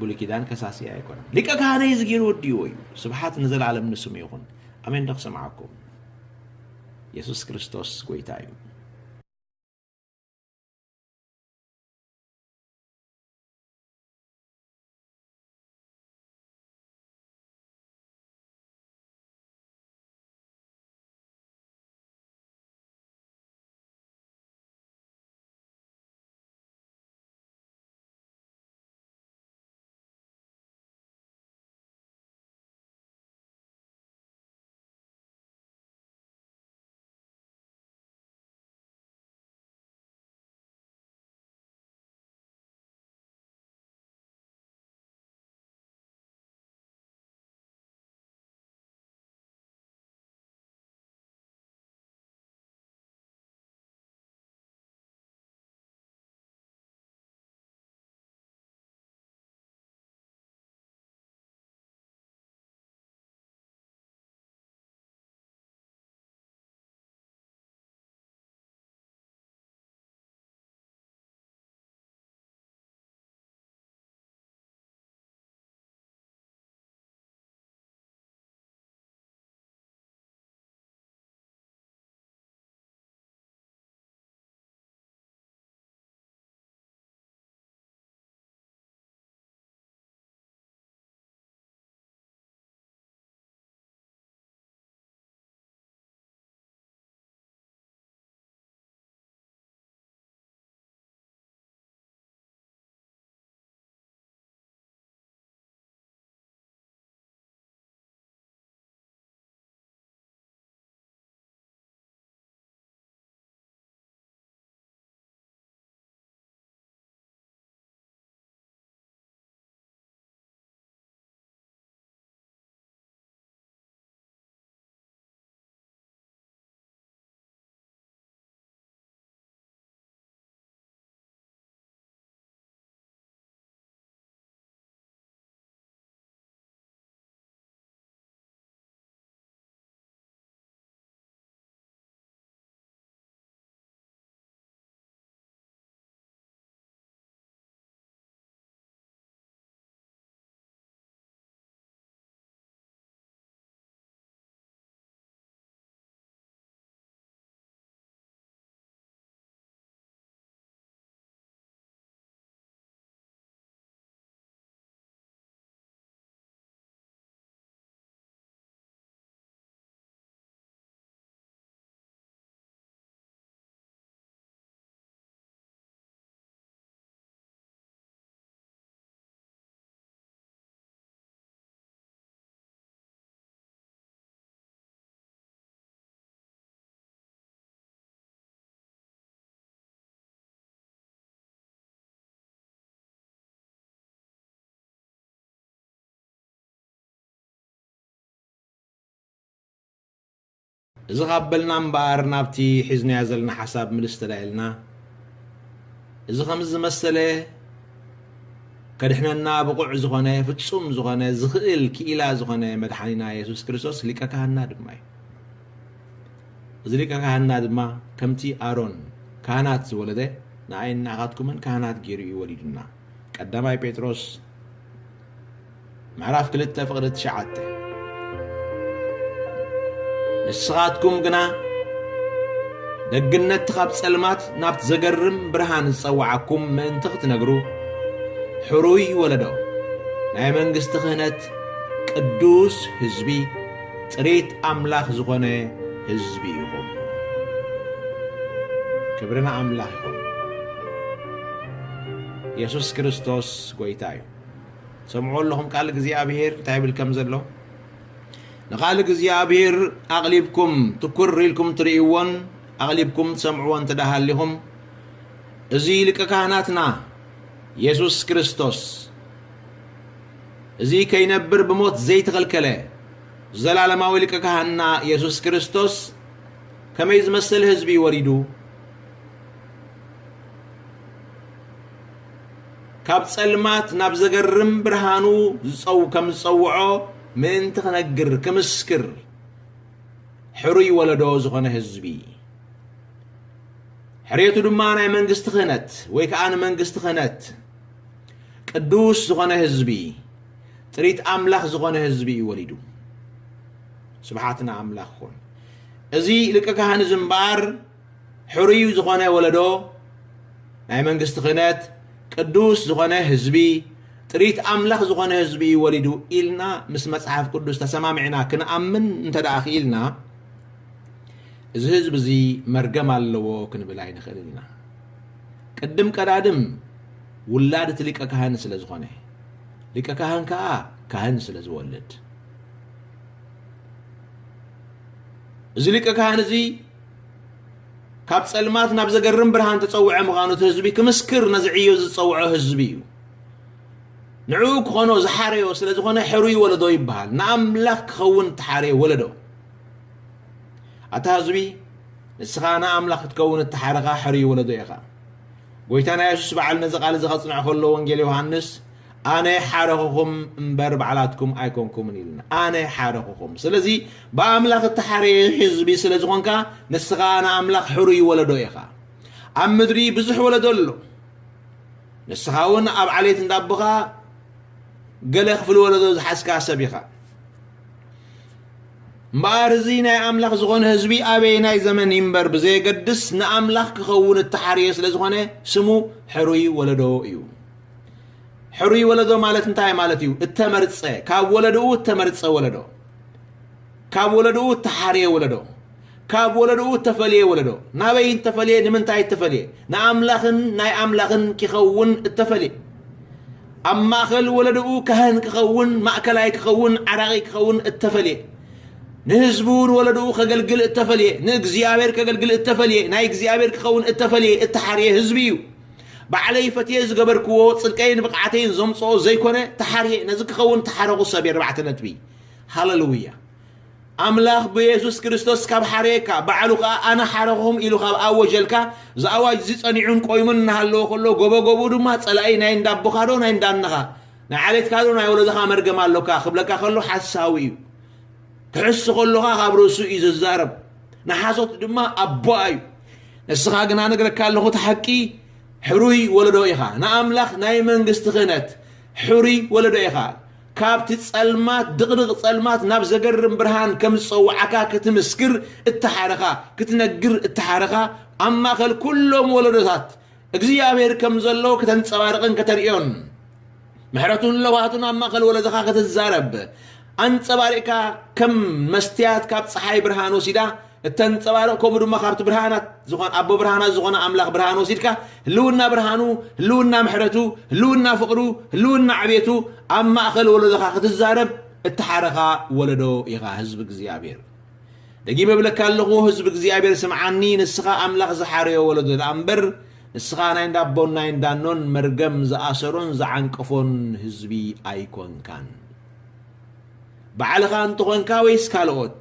ብሉይ ኪዳን ከሳሲ ኣይኮነን። ሊቀ ካህነይ እዚ ገይሩ ወዲእዎ እዩ። ስብሓት ንዘለኣለም ንስሙ ይኹን። ኣሜን። ዶ ክሰምዓኩም? የሱስ ክርስቶስ ጎይታ እዩ። እዚ ካብ በልና እምበኣር፣ ናብቲ ሒዝናዮ ዘለና ሓሳብ ምልስ ተዳኢልና፣ እዚ ከምዚ ዝመሰለ ከድሕነና ብቑዕ ዝኾነ፣ ፍጹም ዝኾነ፣ ዝኽእል ክኢላ ዝኾነ መድሓኒና የሱስ ክርስቶስ ሊቀ ካህንና ድማ እዩ። እዚ ሊቀ ካህንና ድማ ከምቲ ኣሮን ካህናት ዝወለደ፣ ንኣይን ንኣኻትኩምን ካህናት ገይሩ እዩ ወሊዱና። ቀዳማይ ጴጥሮስ ምዕራፍ ክልተ ፍቕዲ ትሽዓተ። ንስኻትኩም ግና ደግነትቲ ካብ ጸልማት ናብቲ ዘገርም ብርሃን ዝጸውዓኩም ምእንቲ ክትነግሩ፣ ሕሩይ ወለዶ፣ ናይ መንግስቲ ክህነት፣ ቅዱስ ህዝቢ፣ ጥሪት ኣምላኽ ዝኾነ ህዝቢ ኢኹም። ክብሪ ንኣምላኽ ይኹን። የሱስ ክርስቶስ ጐይታ እዩ። ሰምዕዎ ኣለኹም ቃል እግዚኣብሔር እንታይ ይብል ከም ዘሎ። ንቃል እግዚኣብሔር ኣቕሊብኩም ትኩር ኢልኩም ትርእይዎን ኣቕሊብኩም ትሰምዕዎን እንተ ደኣ ሃሊኹም፣ እዚ ሊቀ ካህናትና የሱስ ክርስቶስ፣ እዚ ከይነብር ብሞት ዘይተኸልከለ ዘላለማዊ ሊቀ ካህንና የሱስ ክርስቶስ፣ ከመይ ዝመስል ህዝቢ እዩ ወሊዱ? ካብ ጸልማት ናብ ዘገርም ብርሃኑ ዝጸው-፣ ከም ዝጸውዖ ምእንቲ ክነግር፣ ክምስክር፣ ሕሩይ ወለዶ ዝኾነ ህዝቢ፣ ሕርየቱ ድማ ናይ መንግስቲ ክህነት፣ ወይ ከኣ ንመንግስቲ ክህነት፣ ቅዱስ ዝኾነ ህዝቢ፣ ጥሪት ኣምላኽ ዝኾነ ህዝቢ እዩ ወሊዱ። ስብሓት ንኣምላኽ ይኹን። እዚ ሊቀ ካህን እዚ እምበኣር፣ ሕሩይ ዝኾነ ወለዶ፣ ናይ መንግስቲ ክህነት፣ ቅዱስ ዝኾነ ህዝቢ፣ ጥሪት ኣምላኽ ዝኾነ ህዝቢ እዩ ወሊዱ ኢልና ምስ መጽሓፍ ቅዱስ ተሰማሚዕና ክንኣምን እንተ ደኣ ክኢልና፣ እዚ ህዝቢ እዚ መርገም ኣለዎ ክንብል ኣይንኽእልን ኢና። ቅድም ቀዳድም ውላድ እቲ ሊቀ ካህን ስለ ዝኾነ፣ ሊቀ ካህን ከኣ ካህን ስለ ዝወልድ፣ እዚ ሊቀ ካህን እዚ ካብ ጸልማት ናብ ዘገርም ብርሃን ተጸውዐ ምዃኑ እቲ ህዝቢ ክምስክር ነዚ ዕዮ ዝጸውዖ ህዝቢ እዩ። ንዕኡ ክኾኖ ዝሓረዮ ስለ ዝኾነ ሕሩይ ወለዶ ይበሃል። ንኣምላኽ ክኸውን እተሓረየ ወለዶ። ኣታ ህዝቢ፣ ንስኻ ንኣምላኽ ክትከውን እተሓረኻ ሕሩይ ወለዶ ኢኻ። ጐይታና የሱስ በዓል ነዚ ቃል እዚ ኸጽንዕ ከሎ ወንጌል ዮሃንስ፣ "ኣነ ሓረኹኹም እምበር ባዕላትኩም ኣይኮንኩምን" ኢልና። ኣነ ሓረኹኹም። ስለዚ ብኣምላኽ እተሓረየ ህዝቢ ስለ ዝኾንካ፣ ንስኻ ንኣምላኽ ሕሩይ ወለዶ ኢኻ። ኣብ ምድሪ ብዙሕ ወለዶ ኣሎ። ንስኻ እውን ኣብ ዓሌት እንዳቦኻ ገለ ክፍሊ ወለዶ ዝሓዝካ ሰብ ኢኻ። እምበኣር እዚ ናይ ኣምላኽ ዝኾነ ህዝቢ ኣበየናይ ዘመን ይንበር ብዘየገድስ ንኣምላኽ ክኸውን እተሓርየ ስለ ዝኾነ ስሙ ሕሩይ ወለዶ እዩ። ሕሩይ ወለዶ ማለት እንታይ ማለት እዩ? እተመርጸ፣ ካብ ወለድኡ እተመርጸ ወለዶ። ካብ ወለድኡ እተሓርየ ወለዶ። ካብ ወለድኡ እተፈልየ ወለዶ። ናበይ እተፈልየ? ንምንታይ እተፈልየ? ንኣምላኽን ናይ ኣምላኽን ኪኸውን እተፈልየ። ኣብ ማእከል ወለድኡ ካህን ክኸውን፣ ማእከላይ ክኸውን፣ ዓራቒ ክኸውን እተፈልየ። ንህዝቡ ንወለድኡ ከገልግል እተፈልየ፣ ንእግዚኣብሔር ከገልግል እተፈልየ፣ ናይ እግዚኣብሔር ክኸውን እተፈልየ፣ እተሓርየ ህዝቢ እዩ። ባዕለይ ፈትየ ዝገበርክዎ፣ ጽድቀይን ብቕዓተይን ዘምጽኦ ዘይኮነ፣ ተሓርየ፣ ነዚ ክኸውን ተሓረኹ ሰብ እየ፣ ኣርባዕተ ነጥቢ። ሃለሉያ። ኣምላኽ ብየሱስ ክርስቶስ ካብ ሓረየካ፣ ባዕሉ ከኣ ኣነ ሓረኹኹም ኢሉ ካብ ኣወጀልካ፣ እዚ ኣዋጅ እዚ ጸኒዑን ቆይሙን እናሃለወ ከሎ፣ ጎቦ ጎቦኡ ድማ ጸላኢ ናይ እንዳ ኣቦኻ ዶ ናይ እንዳ እነኻ፣ ናይ ዓሌትካ ዶ ናይ ወለዶኻ መርገም ኣሎካ ክብለካ ከሎ ሓሳዊ እዩ። ክሕሱ ከሎኻ ካብ ርእሱ እዩ ዝዛረብ። ንሓሶት ድማ ኣቦኣ እዩ። ንስኻ ግና እነግረካ ኣለኹ እቲ ሓቂ፣ ሕሩይ ወለዶ ኢኻ። ንኣምላኽ ናይ መንግስቲ ክህነት ሕሩይ ወለዶ ኢኻ። ካብቲ ጸልማት፣ ድቕድቕ ጸልማት ናብ ዘገርም ብርሃን ከም ዝጸውዓካ ክትምስክር እተሓረኻ፣ ክትነግር እተሓረኻ፣ ኣብ ማእከል ኩሎም ወለዶታት እግዚኣብሔር ከም ዘሎ ከተንጸባርቕን ከተርእዮን፣ ምሕረቱን ለውሃቱን ኣብ ማእከል ወለድኻ ክትዛረብ፣ ኣንጸባሪቕካ ከም መስትያት ካብ ጸሓይ ብርሃን ወሲዳ እተንጸባርቕ፣ ከምኡ ድማ ካብቲ ብርሃናት ዝኾነ፣ ኣቦ ብርሃናት ዝኾነ ኣምላኽ ብርሃን ወሲድካ፣ ህልውና ብርሃኑ፣ ህልውና ምሕረቱ፣ ህልውና ፍቕሩ፣ ህልውና ዕቤቱ ኣብ ማእከል ወለዶኻ ክትዛረብ እተሓረኻ ወለዶ ኢኻ፣ ህዝቢ እግዚኣብሔር። ደጊመ እብለካ ኣለኹ፣ ህዝቢ እግዚኣብሔር ስምዓኒ፣ ንስኻ ኣምላኽ ዝሓረዮ ወለዶ ደኣ እምበር፣ ንስኻ ናይ እንዳቦን ናይ እንዳኖን መርገም ዝኣሰሮን ዝዓንቀፎን ህዝቢ ኣይኮንካን። ባዕልኻ እንተኾንካ ወይስ ካልኦት?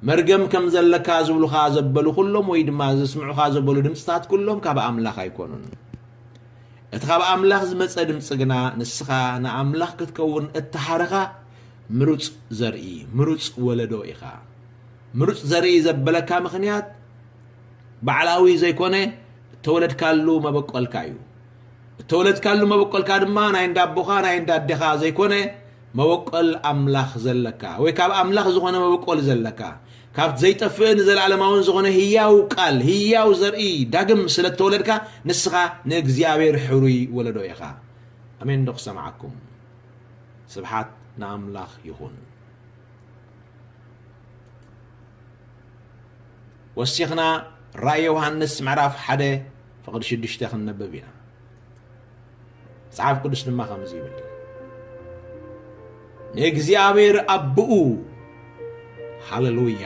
መርገም ከም ዘለካ ዝብሉኻ ዘበሉ ኩሎም ወይ ድማ ዘስምዑኻ ዘበሉ ድምፅታት ኩሎም ካብ ኣምላኽ ኣይኮኑን። እቲ ካብ ኣምላኽ ዝመጸ ድምፂ ግና ንስኻ ንኣምላኽ ክትከውን እተሓረኻ ምሩፅ ዘርኢ፣ ምሩፅ ወለዶ ኢኻ። ምሩፅ ዘርኢ ዘበለካ ምኽንያት ባዕላዊ ዘይኮነ እተወለድካሉ መበቆልካ እዩ። እተወለድካሉ መበቆልካ ድማ ናይ እንዳ ኣቦኻ ናይ እንዳ ኣዴኻ ዘይኮነ መበቆል ኣምላኽ ዘለካ ወይ ካብ ኣምላኽ ዝኾነ መበቆል ዘለካ ካብ ዘይጠፍእን ዘላለማውን ዝኾነ ህያው ቃል ህያው ዘርኢ ዳግም ስለ እተወለድካ ንስኻ ንእግዚኣብሔር ሕሩይ ወለዶ ኢኻ። ኣሜን ዶ ክሰምዓኩም? ስብሓት ንኣምላኽ ይኹን። ወሲኽና ራእይ ዮሃንስ ምዕራፍ ሓደ ፍቕዲ ሽዱሽተ ክንነብብ ኢና። መጽሓፍ ቅዱስ ድማ ከምዚ ይብል፣ ንእግዚኣብሔር ኣቦኡ፣ ሃሌሉያ፣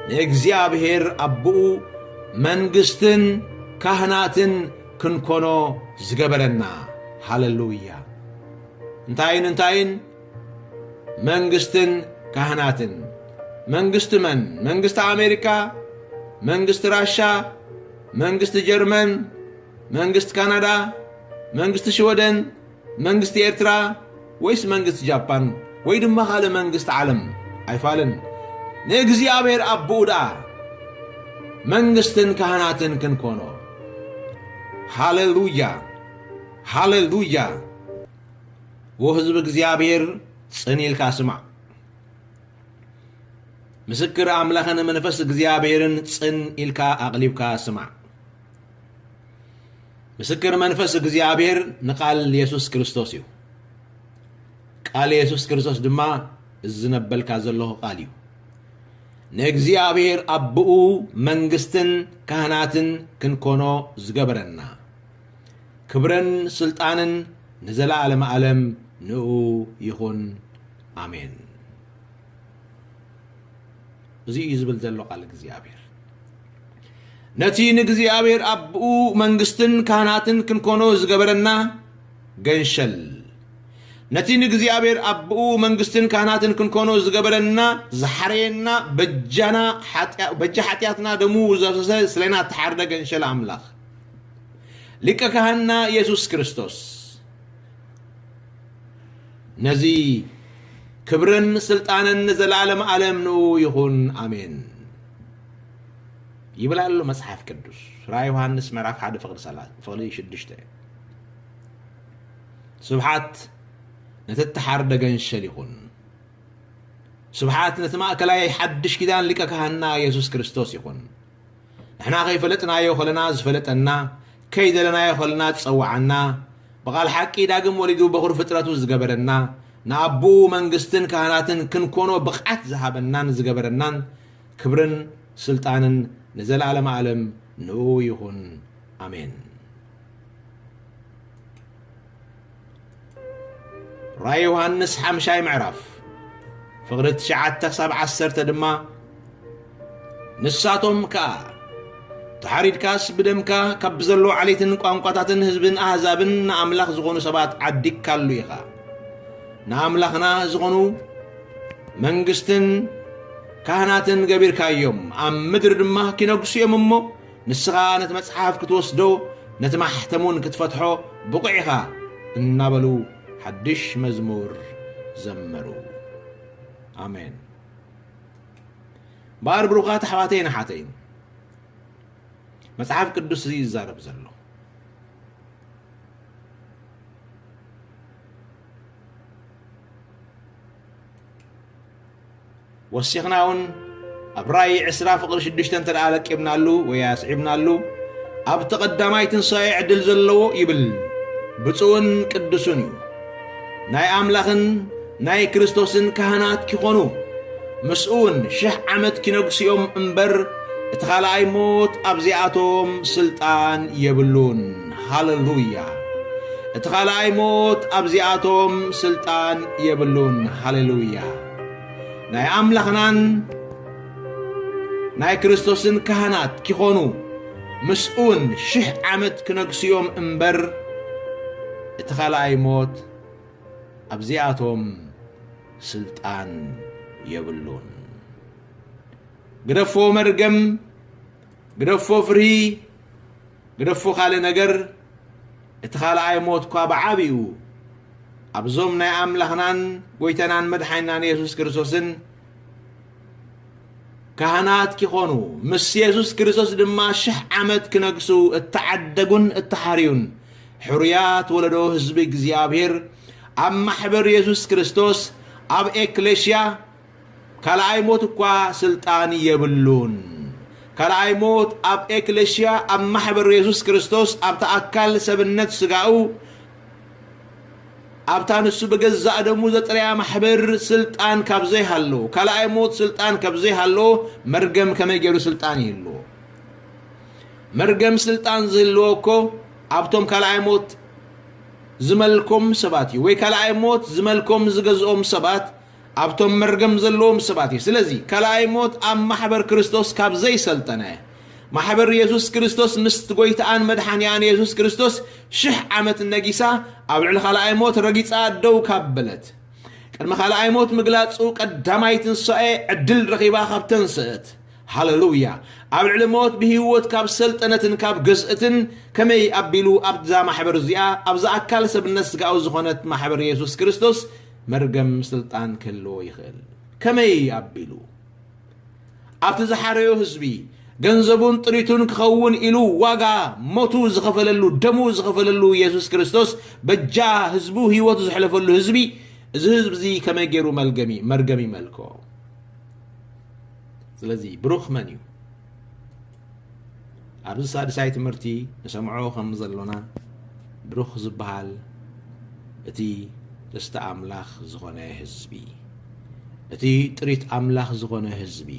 ንእግዚኣብሔር ኣቦኡ መንግስትን ካህናትን ክንኮኖ ዝገበረና። ሃሌሉያ። እንታይን እንታይን መንግስትን ካህናትን። መንግስቲ መን? መንግስቲ ኣሜሪካ፣ መንግስቲ ራሻ፣ መንግስቲ ጀርመን፣ መንግስቲ ካናዳ፣ መንግስቲ ሽወደን፣ መንግስቲ ኤርትራ፣ ወይስ መንግስቲ ጃፓን፣ ወይ ድማ ካልእ መንግስቲ ዓለም? ኣይፋልን። ንእግዚኣብሔር ኣቦኡ ደኣ መንግስትን ካህናትን ክንኮኖ። ሃሌሉያ፣ ሃሌሉያ። ወህዝቢ እግዚኣብሔር ጽን ኢልካ ስማዕ። ምስክር ኣምላኽን መንፈስ እግዚኣብሔርን ጽን ኢልካ ኣቕሊብካ ስማዕ። ምስክር መንፈስ እግዚኣብሔር ንቓል የሱስ ክርስቶስ እዩ። ቃል የሱስ ክርስቶስ ድማ እዚ ዝነበልካ ዘለኹ ቃል እዩ። ንእግዚኣብሔር ኣቦኡ መንግስትን ካህናትን ክንኮኖ ዝገበረና፣ ክብርን ስልጣንን ንዘለዓለመ ዓለም ንኡ ይኹን። ኣሜን። እዚ እዩ ዝብል ዘሎ ቃል እግዚኣብሔር። ነቲ ንእግዚኣብሔር ኣቦኡ መንግስትን ካህናትን ክንኮኖ ዝገበረና ገንሸል፣ ነቲ ንእግዚኣብሔር ኣቦኡ መንግስትን ካህናትን ክንኮኖ ዝገበረና፣ ዝሓረየና፣ በጃና፣ ሓጢኣ-፣ በጃ ሓጢኣትና ደሙ ዘፍሰሰ፣ ስለና እተሓርደ ገንሸል ኣምላኽ፣ ሊቀ ካህንና የሱስ ክርስቶስ፣ ነዚ ክብርን ስልጣንን ንዘለዓለም ዓለም ንኡ ይኹን፣ ኣሜን። ይብል ኣሎ መጽሓፍ ቅዱስ። ራእይ ዮሃንስ ምዕራፍ ሓደ ፍቕዲ ሰላ-፣ ፍቕዲ ሽዱሽተ። ስብሓት ነቲ እተሓርደ ገንሸል ይኹን። ስብሓት ነቲ ማእከላይ ሓድሽ ኪዳን ሊቀ ካህንና የሱስ ክርስቶስ ይኹን። ንሕና ከይፈለጥናዮ ከለና ዝፈለጠና፣ ከይደለናዮ ከለና ዝጸውዓና፣ ብቓል ሓቂ ዳግም ወሊዱ በኹሪ ፍጥረቱ ዝገበረና፣ ንኣቦኡ መንግስትን ካህናትን ክንኮኖ ብቕዓት ዝሃበናን ዝገበረናን፣ ክብርን ስልጣንን ንዘለዓለመ ዓለም ንኡ ይኹን። ኣሜን። ራእይ ዮሃንስ ሓምሻይ ምዕራፍ ፍቕዲ ትሽዓተ ክሳብ ዓሰርተ ድማ፣ ንሳቶም ከኣ፣ ተሓሪድካስ ብደምካ ካብ ብዘለዉ ዓሌትን ቋንቋታትን ህዝብን ኣህዛብን ንኣምላኽ ዝኾኑ ሰባት ዓዲግካሉ ኢኻ። ንኣምላኽና ዝኾኑ መንግስትን ካህናትን ገቢርካዮም፣ ኣብ ምድሪ ድማ ኪነግሱ እዮም እሞ፣ ንስኻ ነቲ መጽሓፍ ክትወስዶ፣ ነቲ ማሕተም እውን ክትፈትሖ ብቑዕ ኢኻ እናበሉ ሓድሽ መዝሙር ዘመሩ። ኣሜን። እምበኣር ብሩኻት ኣሕዋተይን ኣሓተይን፣ መጽሓፍ ቅዱስ እዚ ይዛረብ ዘሎ። ወሲኽና እውን ኣብ ራእይ ዕስራ ፍቕሪ ሽዱሽተ እንተ ደኣ ለቂብናሉ ወይ ኣስዒብናሉ፣ ኣብቲ ቀዳማይ ትንሳኤ ዕድል ዘለዎ ይብል፣ ብፁዕን ቅዱስን እዩ። ናይ ኣምላኽን ናይ ክርስቶስን ካህናት ኪኾኑ፣ ምስኡ እውን ሽሕ ዓመት ኪነግሱ እዮም እምበር፣ እቲ ኻልኣይ ሞት ኣብዚኣቶም ስልጣን የብሉን። ሃሌሉያ! እቲ ኻልኣይ ሞት ኣብዚኣቶም ስልጣን የብሉን። ሃሌሉያ! ናይ ኣምላኽናን ናይ ክርስቶስን ካህናት ኪኾኑ፣ ምስኡን ሽሕ ዓመት ክነግሱ እዮም እምበር፣ እቲ ኻልኣይ ሞት ኣብዚኣቶም ስልጣን የብሉን። ግደፎ መርገም፣ ግደፎ ፍርሂ፣ ግደፎ ካልእ ነገር፣ እቲ ካልኣይ ሞት እኳ ብዓቢኡ ኣብዞም ናይ ኣምላኽናን ጎይታናን መድሓኒናን የሱስ ክርስቶስን ካህናት ኪኾኑ፣ ምስ የሱስ ክርስቶስ ድማ ሽሕ ዓመት ክነግሱ እተዓደጉን እተሓርዩን ሕሩያት ወለዶ ህዝቢ እግዚኣብሔር፣ ኣብ ማሕበር የሱስ ክርስቶስ፣ ኣብ ኤክሌሽያ፣ ካልኣይ ሞት እኳ ስልጣን የብሉን። ካልኣይ ሞት ኣብ ኤክሌሽያ፣ ኣብ ማሕበር የሱስ ክርስቶስ፣ ኣብታ ኣካል ሰብነት ስጋኡ፣ ኣብታ ንሱ ብገዛእ ደሙ ዘጥረያ ማሕበር ስልጣን ካብ ዘይሃሎ፣ ካልኣይ ሞት ስልጣን ካብ ዘይሃሎ፣ መርገም ከመይ ገይሩ ስልጣን ይህልዎ? መርገም ስልጣን ዝህልዎ እኮ ኣብቶም ካልኣይ ሞት ዝመልኮም ሰባት እዩ፣ ወይ ካልኣይ ሞት ዝመልኮም ዝገዝኦም ሰባት ኣብቶም መርገም ዘለዎም ሰባት እዩ። ስለዚ ካልኣይ ሞት ኣብ ማሕበር ክርስቶስ ካብ ዘይሰልጠነ፣ ማሕበር የሱስ ክርስቶስ ምስቲ ጎይታኣን መድሓኒኣን የሱስ ክርስቶስ ሽሕ ዓመት ነጊሳ፣ ኣብ ልዕሊ ካልኣይ ሞት ረጊጻ ደው ካብ በለት፣ ቅድሚ ካልኣይ ሞት ምግላጹ ቀዳማይ ትንሳኤ ዕድል ረኺባ ካብ ተንስእት፣ ሃሌሉያ! ኣብ ልዕሊ ሞት ብህይወት ካብ ሰልጠነትን ካብ ገዝእትን ከመይ ኣቢሉ ኣብዛ ማሕበር እዚኣ፣ ኣብዛ ኣካል ሰብነት ስጋዊ ዝኾነት ማሕበር የሱስ ክርስቶስ መርገም ስልጣን ክህልዎ ይኽእል? ከመይ ኣቢሉ? ኣብቲ ዝሓረዮ ህዝቢ፣ ገንዘቡን ጥሪቱን ክኸውን ኢሉ ዋጋ ሞቱ ዝኸፈለሉ፣ ደሙ ዝኸፈለሉ የሱስ ክርስቶስ በጃ ህዝቡ ህይወቱ ዘሕለፈሉ ህዝቢ፣ እዚ ህዝቢ እዚ ከመይ ገይሩ መልገሚ-፣ መርገም ይመልኮ? ስለዚ ብሩኽ መን እዩ? ኣብዚ ሳድሳይ ትምህርቲ ንሰምዖ ከም ዘሎና፣ ብሩኽ ዝበሃል እቲ ርስቲ ኣምላኽ ዝኾነ ህዝቢ፣ እቲ ጥሪት ኣምላኽ ዝኾነ ህዝቢ፣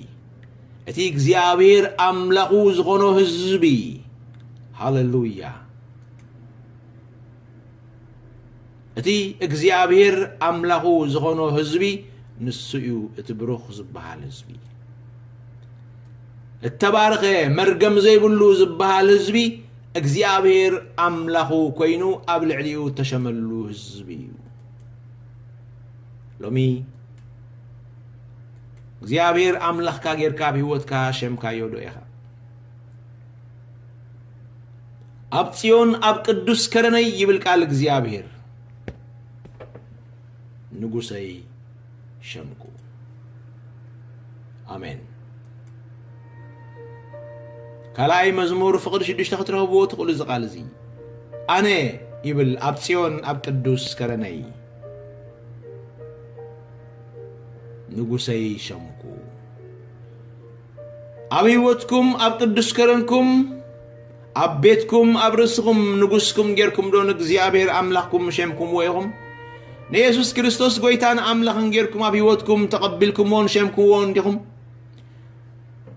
እቲ እግዚኣብሔር ኣምላኹ ዝኾኖ ህዝቢ። ሃሌሉያ! እቲ እግዚኣብሔር ኣምላኹ ዝኾኖ ህዝቢ፣ ንሱ እዩ እቲ ብሩኽ ዝበሃል ህዝቢ። እተባረኸ፣ መርገም ዘይብሉ ዝበሃል ህዝቢ፣ እግዚኣብሔር ኣምላኹ ኮይኑ ኣብ ልዕሊኡ እተሸመሉ ህዝቢ እዩ። ሎሚ እግዚኣብሔር ኣምላኽካ ጌርካ ኣብ ህይወትካ ሸምካዮ ዶ ኢኻ? ኣብ ጽዮን ኣብ ቅዱስ ከረነይ ይብል ቃል እግዚኣብሔር፣ ንጉሰይ ሸምኩ። ኣሜን። ካልኣይ መዝሙር ፍቕዲ ሽዱሽተ ክትረኽብዎ ትኽእሉ እዚ ቃል እዚ። ኣነ ይብል ኣብ ጽዮን ኣብ ቅዱስ ከረነይ ንጉሰይ ሸምኩ። ኣብ ህይወትኩም፣ ኣብ ቅዱስ ከረንኩም፣ ኣብ ቤትኩም፣ ኣብ ርእስኹም ንጉስኩም ጌርኩም ዶ ንእግዚኣብሔር ኣምላኽኩም ሸምኩምዎ ኢኹም? ንየሱስ ክርስቶስ ጎይታን ኣምላኽን ጌርኩም ኣብ ህይወትኩም ተቐቢልኩምዎን ሸምኩምዎን ዲኹም?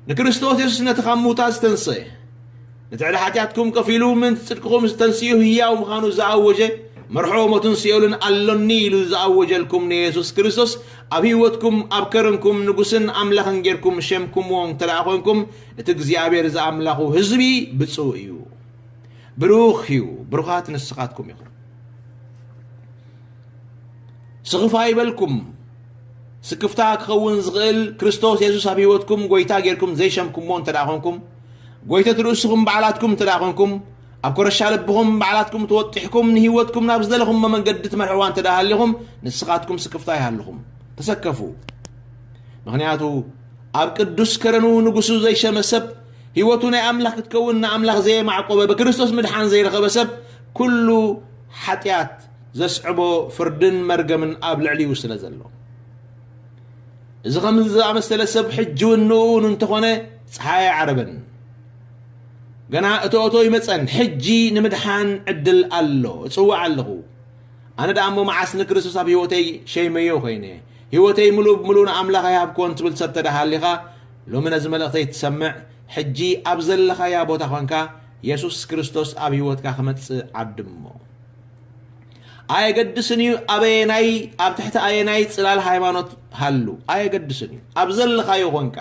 ንክርስቶስ የሱስ ነቲ ካብ ምዉታት ዝተንስአ፣ ነቲ ዕዳ ሓጢኣትኩም ከፊሉ ምእንቲ ጽድቅኹም ዝተንስኡ ህያው ምዃኑ ዝኣወጀ፣ መርሖ ሞትን ሲኦልን ኣሎኒ ኢሉ ዝኣወጀልኩም ንየሱስ ክርስቶስ ኣብ ህይወትኩም ኣብ ከረንኩም ንጉስን ኣምላኽን ጌርኩም ሸምኩምዎ እንተ ደኣ ኾንኩም፣ እቲ እግዚኣብሔር ዝኣምላኹ ህዝቢ ብፁዕ እዩ። ብሩኽ እዩ። ብሩኻት ንስኻትኩም ኢኹም። ስኽፍ ኣይበልኩም። ስክፍታ ክኸውን ዝኽእል ክርስቶስ የሱስ ኣብ ህይወትኩም ጎይታ ጌርኩም ዘይሸምኩምዎ እንተ ደኣ ኾንኩም፣ ጎይተት ርእስኹም ባዕላትኩም እንተ ደኣ ኾንኩም፣ ኣብ ኮረሻ ልብኹም ባዕላትኩም ተወጢሕኩም ንህይወትኩም ናብ ዝደለኹምዎ መንገዲ ትመርሕዋ እንተ ደኣ ሃሊኹም፣ ንስኻትኩም ስክፍታ ኣይሃልኹም። ተሰከፉ። ምኽንያቱ ኣብ ቅዱስ ከረኑ ንጉሱ ዘይሸመ ሰብ፣ ህይወቱ ናይ ኣምላኽ ክትከውን ንኣምላኽ ዘየማዕቆበ፣ ብክርስቶስ ምድሓን ዘይረኸበ ሰብ፣ ኩሉ ሓጢኣት ዘስዕቦ ፍርድን መርገምን ኣብ ልዕሊኡ ስለ ዘሎ። እዚ ከምዚ ዝኣመሰለ ሰብ ሕጂ እውን ንእኡ እንተኾነ ጸሓይ ኣይዓረበን። ገና እቶ እቶ ይመጸን፣ ሕጂ ንምድሓን ዕድል ኣሎ። እጽውዕ ኣለኹ። ኣነ ደኣ እሞ መዓስ ንክርስቶስ ኣብ ህይወተይ ሸይመዮ ኮይነ፣ ህይወተይ ምሉእ ብምሉእ ንኣምላኽ ኣይሃብክዎን ትብል ሰብ ተደኣ ሃሊኻ፣ ሎሚ ነዚ መልእኽተይ ትሰምዕ፣ ሕጂ ኣብ ዘለኻያ ቦታ ኾንካ፣ የሱስ ክርስቶስ ኣብ ህይወትካ ክመጽእ ዓድሞ። ኣየገድስን እዩ ኣበየናይ፣ ኣብ ትሕቲ ኣየናይ ጽላል ሃይማኖት ሃሉ፣ ኣየገድስን እዩ። ኣብ ዘለኻዮ ኾንካ።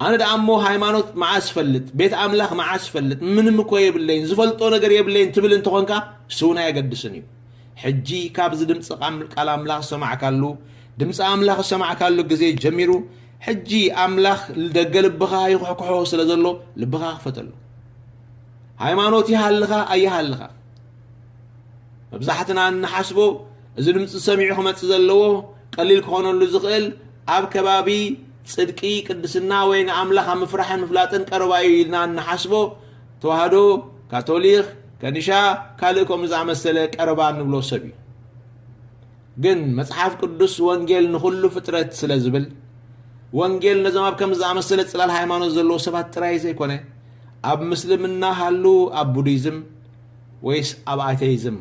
ኣነ ደኣ እሞ ሃይማኖት መዓስ ፈልጥ፣ ቤት ኣምላኽ መዓስ ፈልጥ፣ ምንም እኮ የብለይን፣ ዝፈልጦ ነገር የብለይን ትብል እንተኾንካ፣ እሱ እውን ኣየገድስን እዩ። ሕጂ ካብዚ ድምፂ ቃም-፣ ቃል ኣምላኽ ዝሰማዕካሉ፣ ድምፂ ኣምላኽ ዝሰማዕካሉ ግዜ ጀሚሩ፣ ሕጂ ኣምላኽ ደገ ልብኻ ይኹሕኩሖ ስለ ዘሎ፣ ልብኻ ክፈተሉ። ሃይማኖት ይሃልኻ ኣይሃልኻ፣ መብዛሕትና እንሓስቦ፣ እዚ ድምፂ ሰሚዑ ክመፅእ ዘለዎ፣ ቀሊል ክኾነሉ ዝኽእል፣ ኣብ ከባቢ ፅድቂ፣ ቅድስና ወይ ንኣምላኽ ኣብ ምፍራሕን ምፍላጥን ቀረባ እዩ ኢልና እንሓስቦ፣ ተዋህዶ፣ ካቶሊክ፣ ከኒሻ፣ ካልእ ከምኡ ዝኣመሰለ ቀረባ እንብሎ ሰብ እዩ። ግን መጽሓፍ ቅዱስ ወንጌል ንኹሉ ፍጥረት ስለ ዝብል፣ ወንጌል ነዞም ኣብ ከምዚ ዝኣመሰለ ጽላል ሃይማኖት ዘለዉ ሰባት ጥራይ ዘይኮነ፣ ኣብ ምስልምና ሃሉ፣ ኣብ ቡዲዝም ወይስ ኣብ ኣተይዝም፣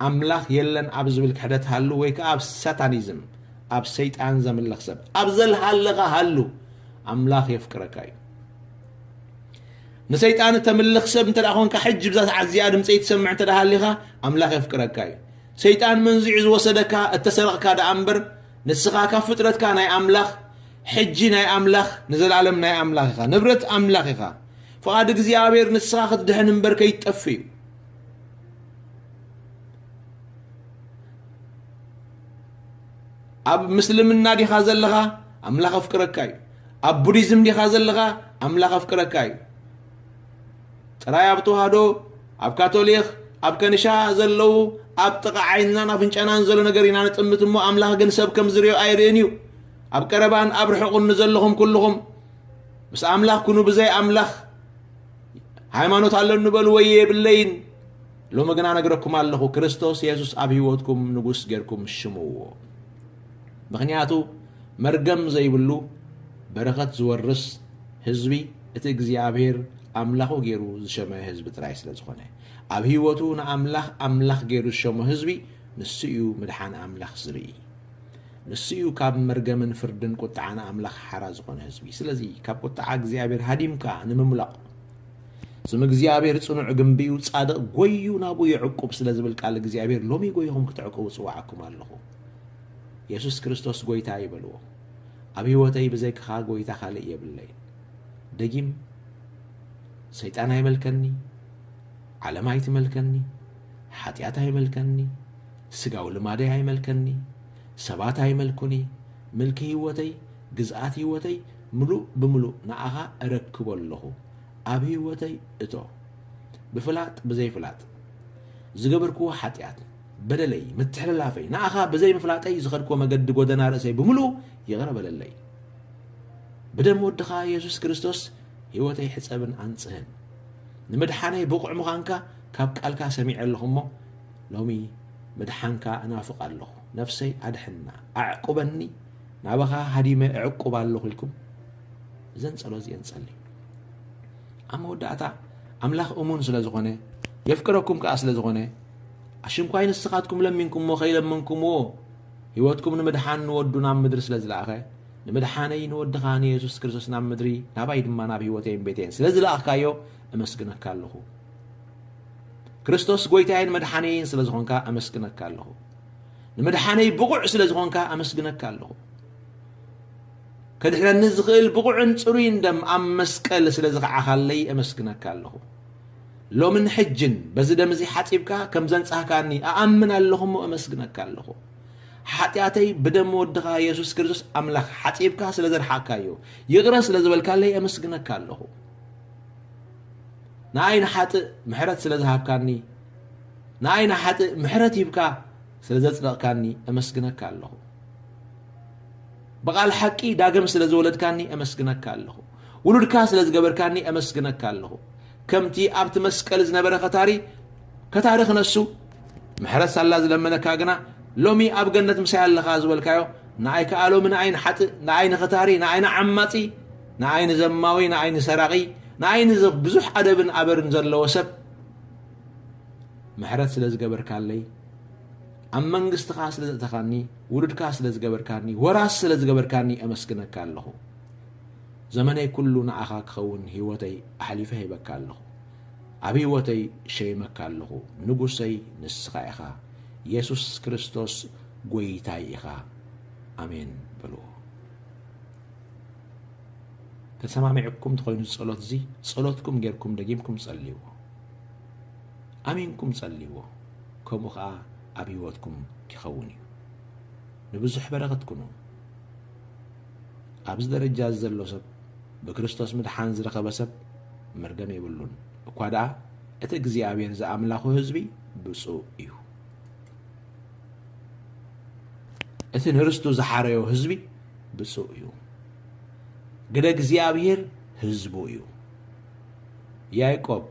ኣምላኽ የለን ኣብ ዝብል ክሕደት ሃሉ፣ ወይ ከኣ ኣብ ሳታኒዝም፣ ኣብ ሰይጣን ዘምልኽ ሰብ፣ ኣብ ዘልሃለኻ ሃሉ፣ ኣምላኽ የፍቅረካ እዩ። ንሰይጣን እተምልኽ ሰብ እንተ ደኣ ኾንካ፣ ሕጂ ብዛ ሰዓት እዚኣ ድምፀይ ትሰምዕ እንተ ደኣ ሃሊኻ፣ ኣምላኽ የፍቅረካ እዩ። ሰይጣን መንዚዑ ዝወሰደካ፣ እተሰረቕካ ደኣ እምበር፣ ንስኻ ካብ ፍጥረትካ ናይ ኣምላኽ፣ ሕጂ ናይ ኣምላኽ፣ ንዘለኣለም ናይ ኣምላኽ ኢኻ። ንብረት ኣምላኽ ኢኻ። ፍቓድ እግዚኣብሔር ንስኻ ክትድሕን እምበር ከይትጠፍእ እዩ። ኣብ ምስልምና ዲኻ ዘለኻ? ኣምላኽ ኣፍቅረካ እዩ። ኣብ ቡዲዝም ዲኻ ዘለኻ? ኣምላኽ ኣፍቅረካ እዩ። ጥራይ ኣብ ተዋህዶ፣ ኣብ ካቶሊኽ፣ ኣብ ከንሻ ዘለዉ፣ ኣብ ጥቓ ዓይንናን ኣፍንጫናን ዘሎ ነገር ኢና ንጥምት እሞ፣ ኣምላኽ ግን ሰብ ከም ዝርእዮ ኣይርእን እዩ። ኣብ ቀረባን ኣብ ርሑቕን ንዘለኹም ኩልኹም፣ ምስ ኣምላኽ ኩኑ፣ ብዘይ ኣምላኽ ሃይማኖት ኣለኒ በሉ ወይ የብለይን። ሎሚ ግና ነግረኩም ኣለኹ፣ ክርስቶስ የሱስ ኣብ ህይወትኩም ንጉስ ጌርኩም ሽምዎ። ምኽንያቱ መርገም ዘይብሉ በረኸት ዝወርስ ህዝቢ እቲ እግዚኣብሔር ኣምላኹ ገይሩ ዝሸመ ህዝቢ ጥራይ ስለ ዝኾነ፣ ኣብ ህይወቱ ንኣምላኽ ኣምላኽ ገይሩ ዝሸሞ ህዝቢ ንሱ እዩ ምድሓን ኣምላኽ ዝርኢ። ንሱ እዩ ካብ መርገምን ፍርድን ቁጥዓን ኣምላኽ ሓራ ዝኾነ ህዝቢ። ስለዚ ካብ ቁጥዓ እግዚኣብሔር ሃዲምካ ንምምላቕ፣ ስም እግዚኣብሔር ጽኑዕ ግንቢ እዩ፣ ጻድቕ ጎዩ ናብኡ የዕቁብ ስለ ዝብል ቃል እግዚኣብሔር፣ ሎሚ ጎይኹም ክትዕቁቡ ጽዋዓኩም ኣለኹ። የሱስ ክርስቶስ ጎይታ ይበልዎ። ኣብ ህይወተይ ብዘይካኻ ጎይታ ካልእ የብለይን። ደጊም፣ ሰይጣን ኣይመልከኒ፣ ዓለም ኣይትመልከኒ፣ ሓጢኣት ኣይመልከኒ፣ ስጋዊ ልማደይ ኣይመልከኒ፣ ሰባት ኣይመልኩኒ፣ ምልኪ ህይወተይ፣ ግዝኣት ህይወተይ ምሉእ ብምሉእ ንኣኻ እረክቦ ኣለኹ። ኣብ ህይወተይ እቶ። ብፍላጥ ብዘይፍላጥ ዝገበርክዎ ሓጢኣት፣ በደለይ፣ ምትሕልላፈይ፣ ንኣኻ ብዘይ ምፍላጠይ ዝኸድክዎ መገዲ ጎደና ርእሰይ ብምሉኡ ይቕረ በለለይ። ብደም ወድኻ የሱስ ክርስቶስ ህይወተይ ሕጸብን ኣንጽህን። ንምድሓነይ ብቑዕ ምዃንካ ካብ ቃልካ ሰሚዐ ኣለኹ እሞ፣ ሎሚ ምድሓንካ እናፍቕ ኣለኹ። ነፍሰይ ኣድሕና፣ ኣዕቁበኒ፣ ናባኻ ሃዲመ እዕቁብ ኣለኹ ኢልኩም እዘን ጸሎት እዚአን ጸልዩ። ኣብ መወዳእታ ኣምላኽ እሙን ስለ ዝኾነ፣ የፍቅረኩም ከኣ ስለ ዝኾነ፣ ኣሽንኳይ ንስኻትኩም ለሚንኩሞ ከይለመንኩምዎ፣ ህይወትኩም ንምድሓን ንወዱ ናብ ምድሪ ስለ ዝለኣኸ፣ ንምድሓነይ ንወድኻ ንየሱስ ክርስቶስ ናብ ምድሪ፣ ናባይ ድማ ናብ ህይወተይን ቤተይን ስለ ዝለኣኽካዮ፣ እመስግነካ ኣለኹ። ክርስቶስ ጎይታይን መድሓነይን ስለ ዝኾንካ፣ ኣመስግነካ ኣለኹ። ንምድሓነይ ብቑዕ ስለ ዝኾንካ፣ ኣመስግነካ ኣለኹ። ከድሕነኒ ዝኽእል ብቑዕን ጽሩይን ደም ኣብ መስቀል ስለ ዝኸዓኻለይ፣ ኣመስግነካ ኣለኹ። ሎምን ሕጅን በዚ ደም እዚ ሓጺብካ ከም ዘንጻህካኒ እኣምን ኣለኹ እሞ፣ ኣመስግነካ ኣለኹ። ሓጢኣተይ ብደም ወድኻ የሱስ ክርስቶስ ኣምላኽ ሓጺብካ ስለ ዘርሓቕካዮ፣ ይቕረ ስለ ዝበልካለይ፣ ኣመስግነካ ኣለኹ። ንኣይ ንሓጥእ ምሕረት ስለ ዝሃብካኒ፣ ንኣይ ንሓጥእ ምሕረት ሂብካ ስለ ዘጽደቕካኒ፣ ኣመስግነካ ኣለኹ። ብቓል ሓቂ ዳግም ስለ ዝወለድካኒ፣ ኣመስግነካ ኣለኹ። ውሉድካ ስለ ዝገበርካኒ፣ ኣመስግነካ ኣለኹ። ከምቲ ኣብቲ መስቀል ዝነበረ ከታሪ፣ ከታሪ ክነሱ፣ ምሕረት ሳላ ዝለመነካ ግና፣ ሎሚ ኣብ ገነት ምሳይ ኣለኻ ዝበልካዮ፣ ንኣይ ከኣ ሎሚ ንኣይ ንሓጥእ፣ ንኣይ ንኸታሪ፣ ንኣይ ንዓማጺ፣ ንኣይ ንዘማዊ፣ ንኣይ ንሰራቒ፣ ንኣይ ንዚ ብዙሕ ኣደብን ኣበርን ዘለዎ ሰብ፣ ምሕረት ስለ ዝገበርካለይ፣ ኣብ መንግስትኻ ስለ ዘእተኻኒ፣ ውሉድካ ስለ ዝገበርካኒ፣ ወራስ ስለ ዝገበርካኒ፣ ኣመስግነካ ኣለኹ። ዘመነይ ኩሉ ንኣኻ ክኸውን ህይወተይ ኣሕሊፈ ሂበካ ኣለኹ። ኣብ ህይወተይ ሸይመካ ኣለኹ። ንጉሰይ ንስኻ ኢኻ። የሱስ ክርስቶስ ጎይታይ ኢኻ። ኣሜን በልዎ። ተሰማሚዕኩም እንተኾይኑ ጸሎት እዚ፣ ጸሎትኩም ጌርኩም ደጊምኩም ጸልይዎ። ኣሚንኩም ጸልይዎ። ከምኡ ኸኣ ኣብ ህይወትኩም ክኸውን እዩ። ንብዙሕ በረኸት ኩኑ። ኣብዚ ደረጃ እዚ ዘሎ ሰብ፣ ብክርስቶስ ምድሓን ዝረኸበ ሰብ መርገም የብሉን። እኳ ደኣ እቲ እግዚኣብሔር ዝኣምላኹ ህዝቢ ብፁዕ እዩ። እቲ ንርስቱ ዝሓረዮ ህዝቢ ብፁዕ እዩ። ግደ እግዚኣብሔር ህዝቡ እዩ። ያዕቆብ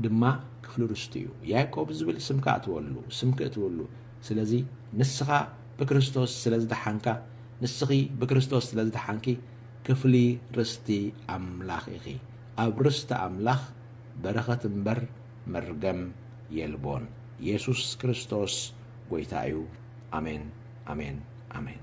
ድማ ክፍሊ ርስቱ እዩ። ያዕቆብ ዝብል ስምካ እትወሉ፣ ስምኪ እትወሉ። ስለዚ ንስኻ ብክርስቶስ ስለ ዝደሓንካ፣ ንስኺ ብክርስቶስ ስለ ዝደሓንኪ፣ ክፍሊ ርስቲ ኣምላኽ ኢኺ። ኣብ ርስቲ ኣምላኽ በረኸት እምበር መርገም የልቦን። የሱስ ክርስቶስ ጐይታ እዩ። ኣሜን፣ ኣሜን፣ ኣሜን።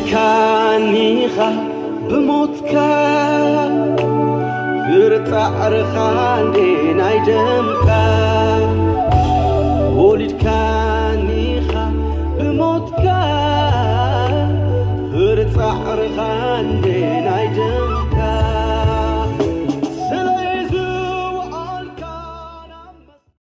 ወሊድካኒኻ ብሞትካ፣ ፍርጻዕርኻ እንዴ ናይ ደምካ።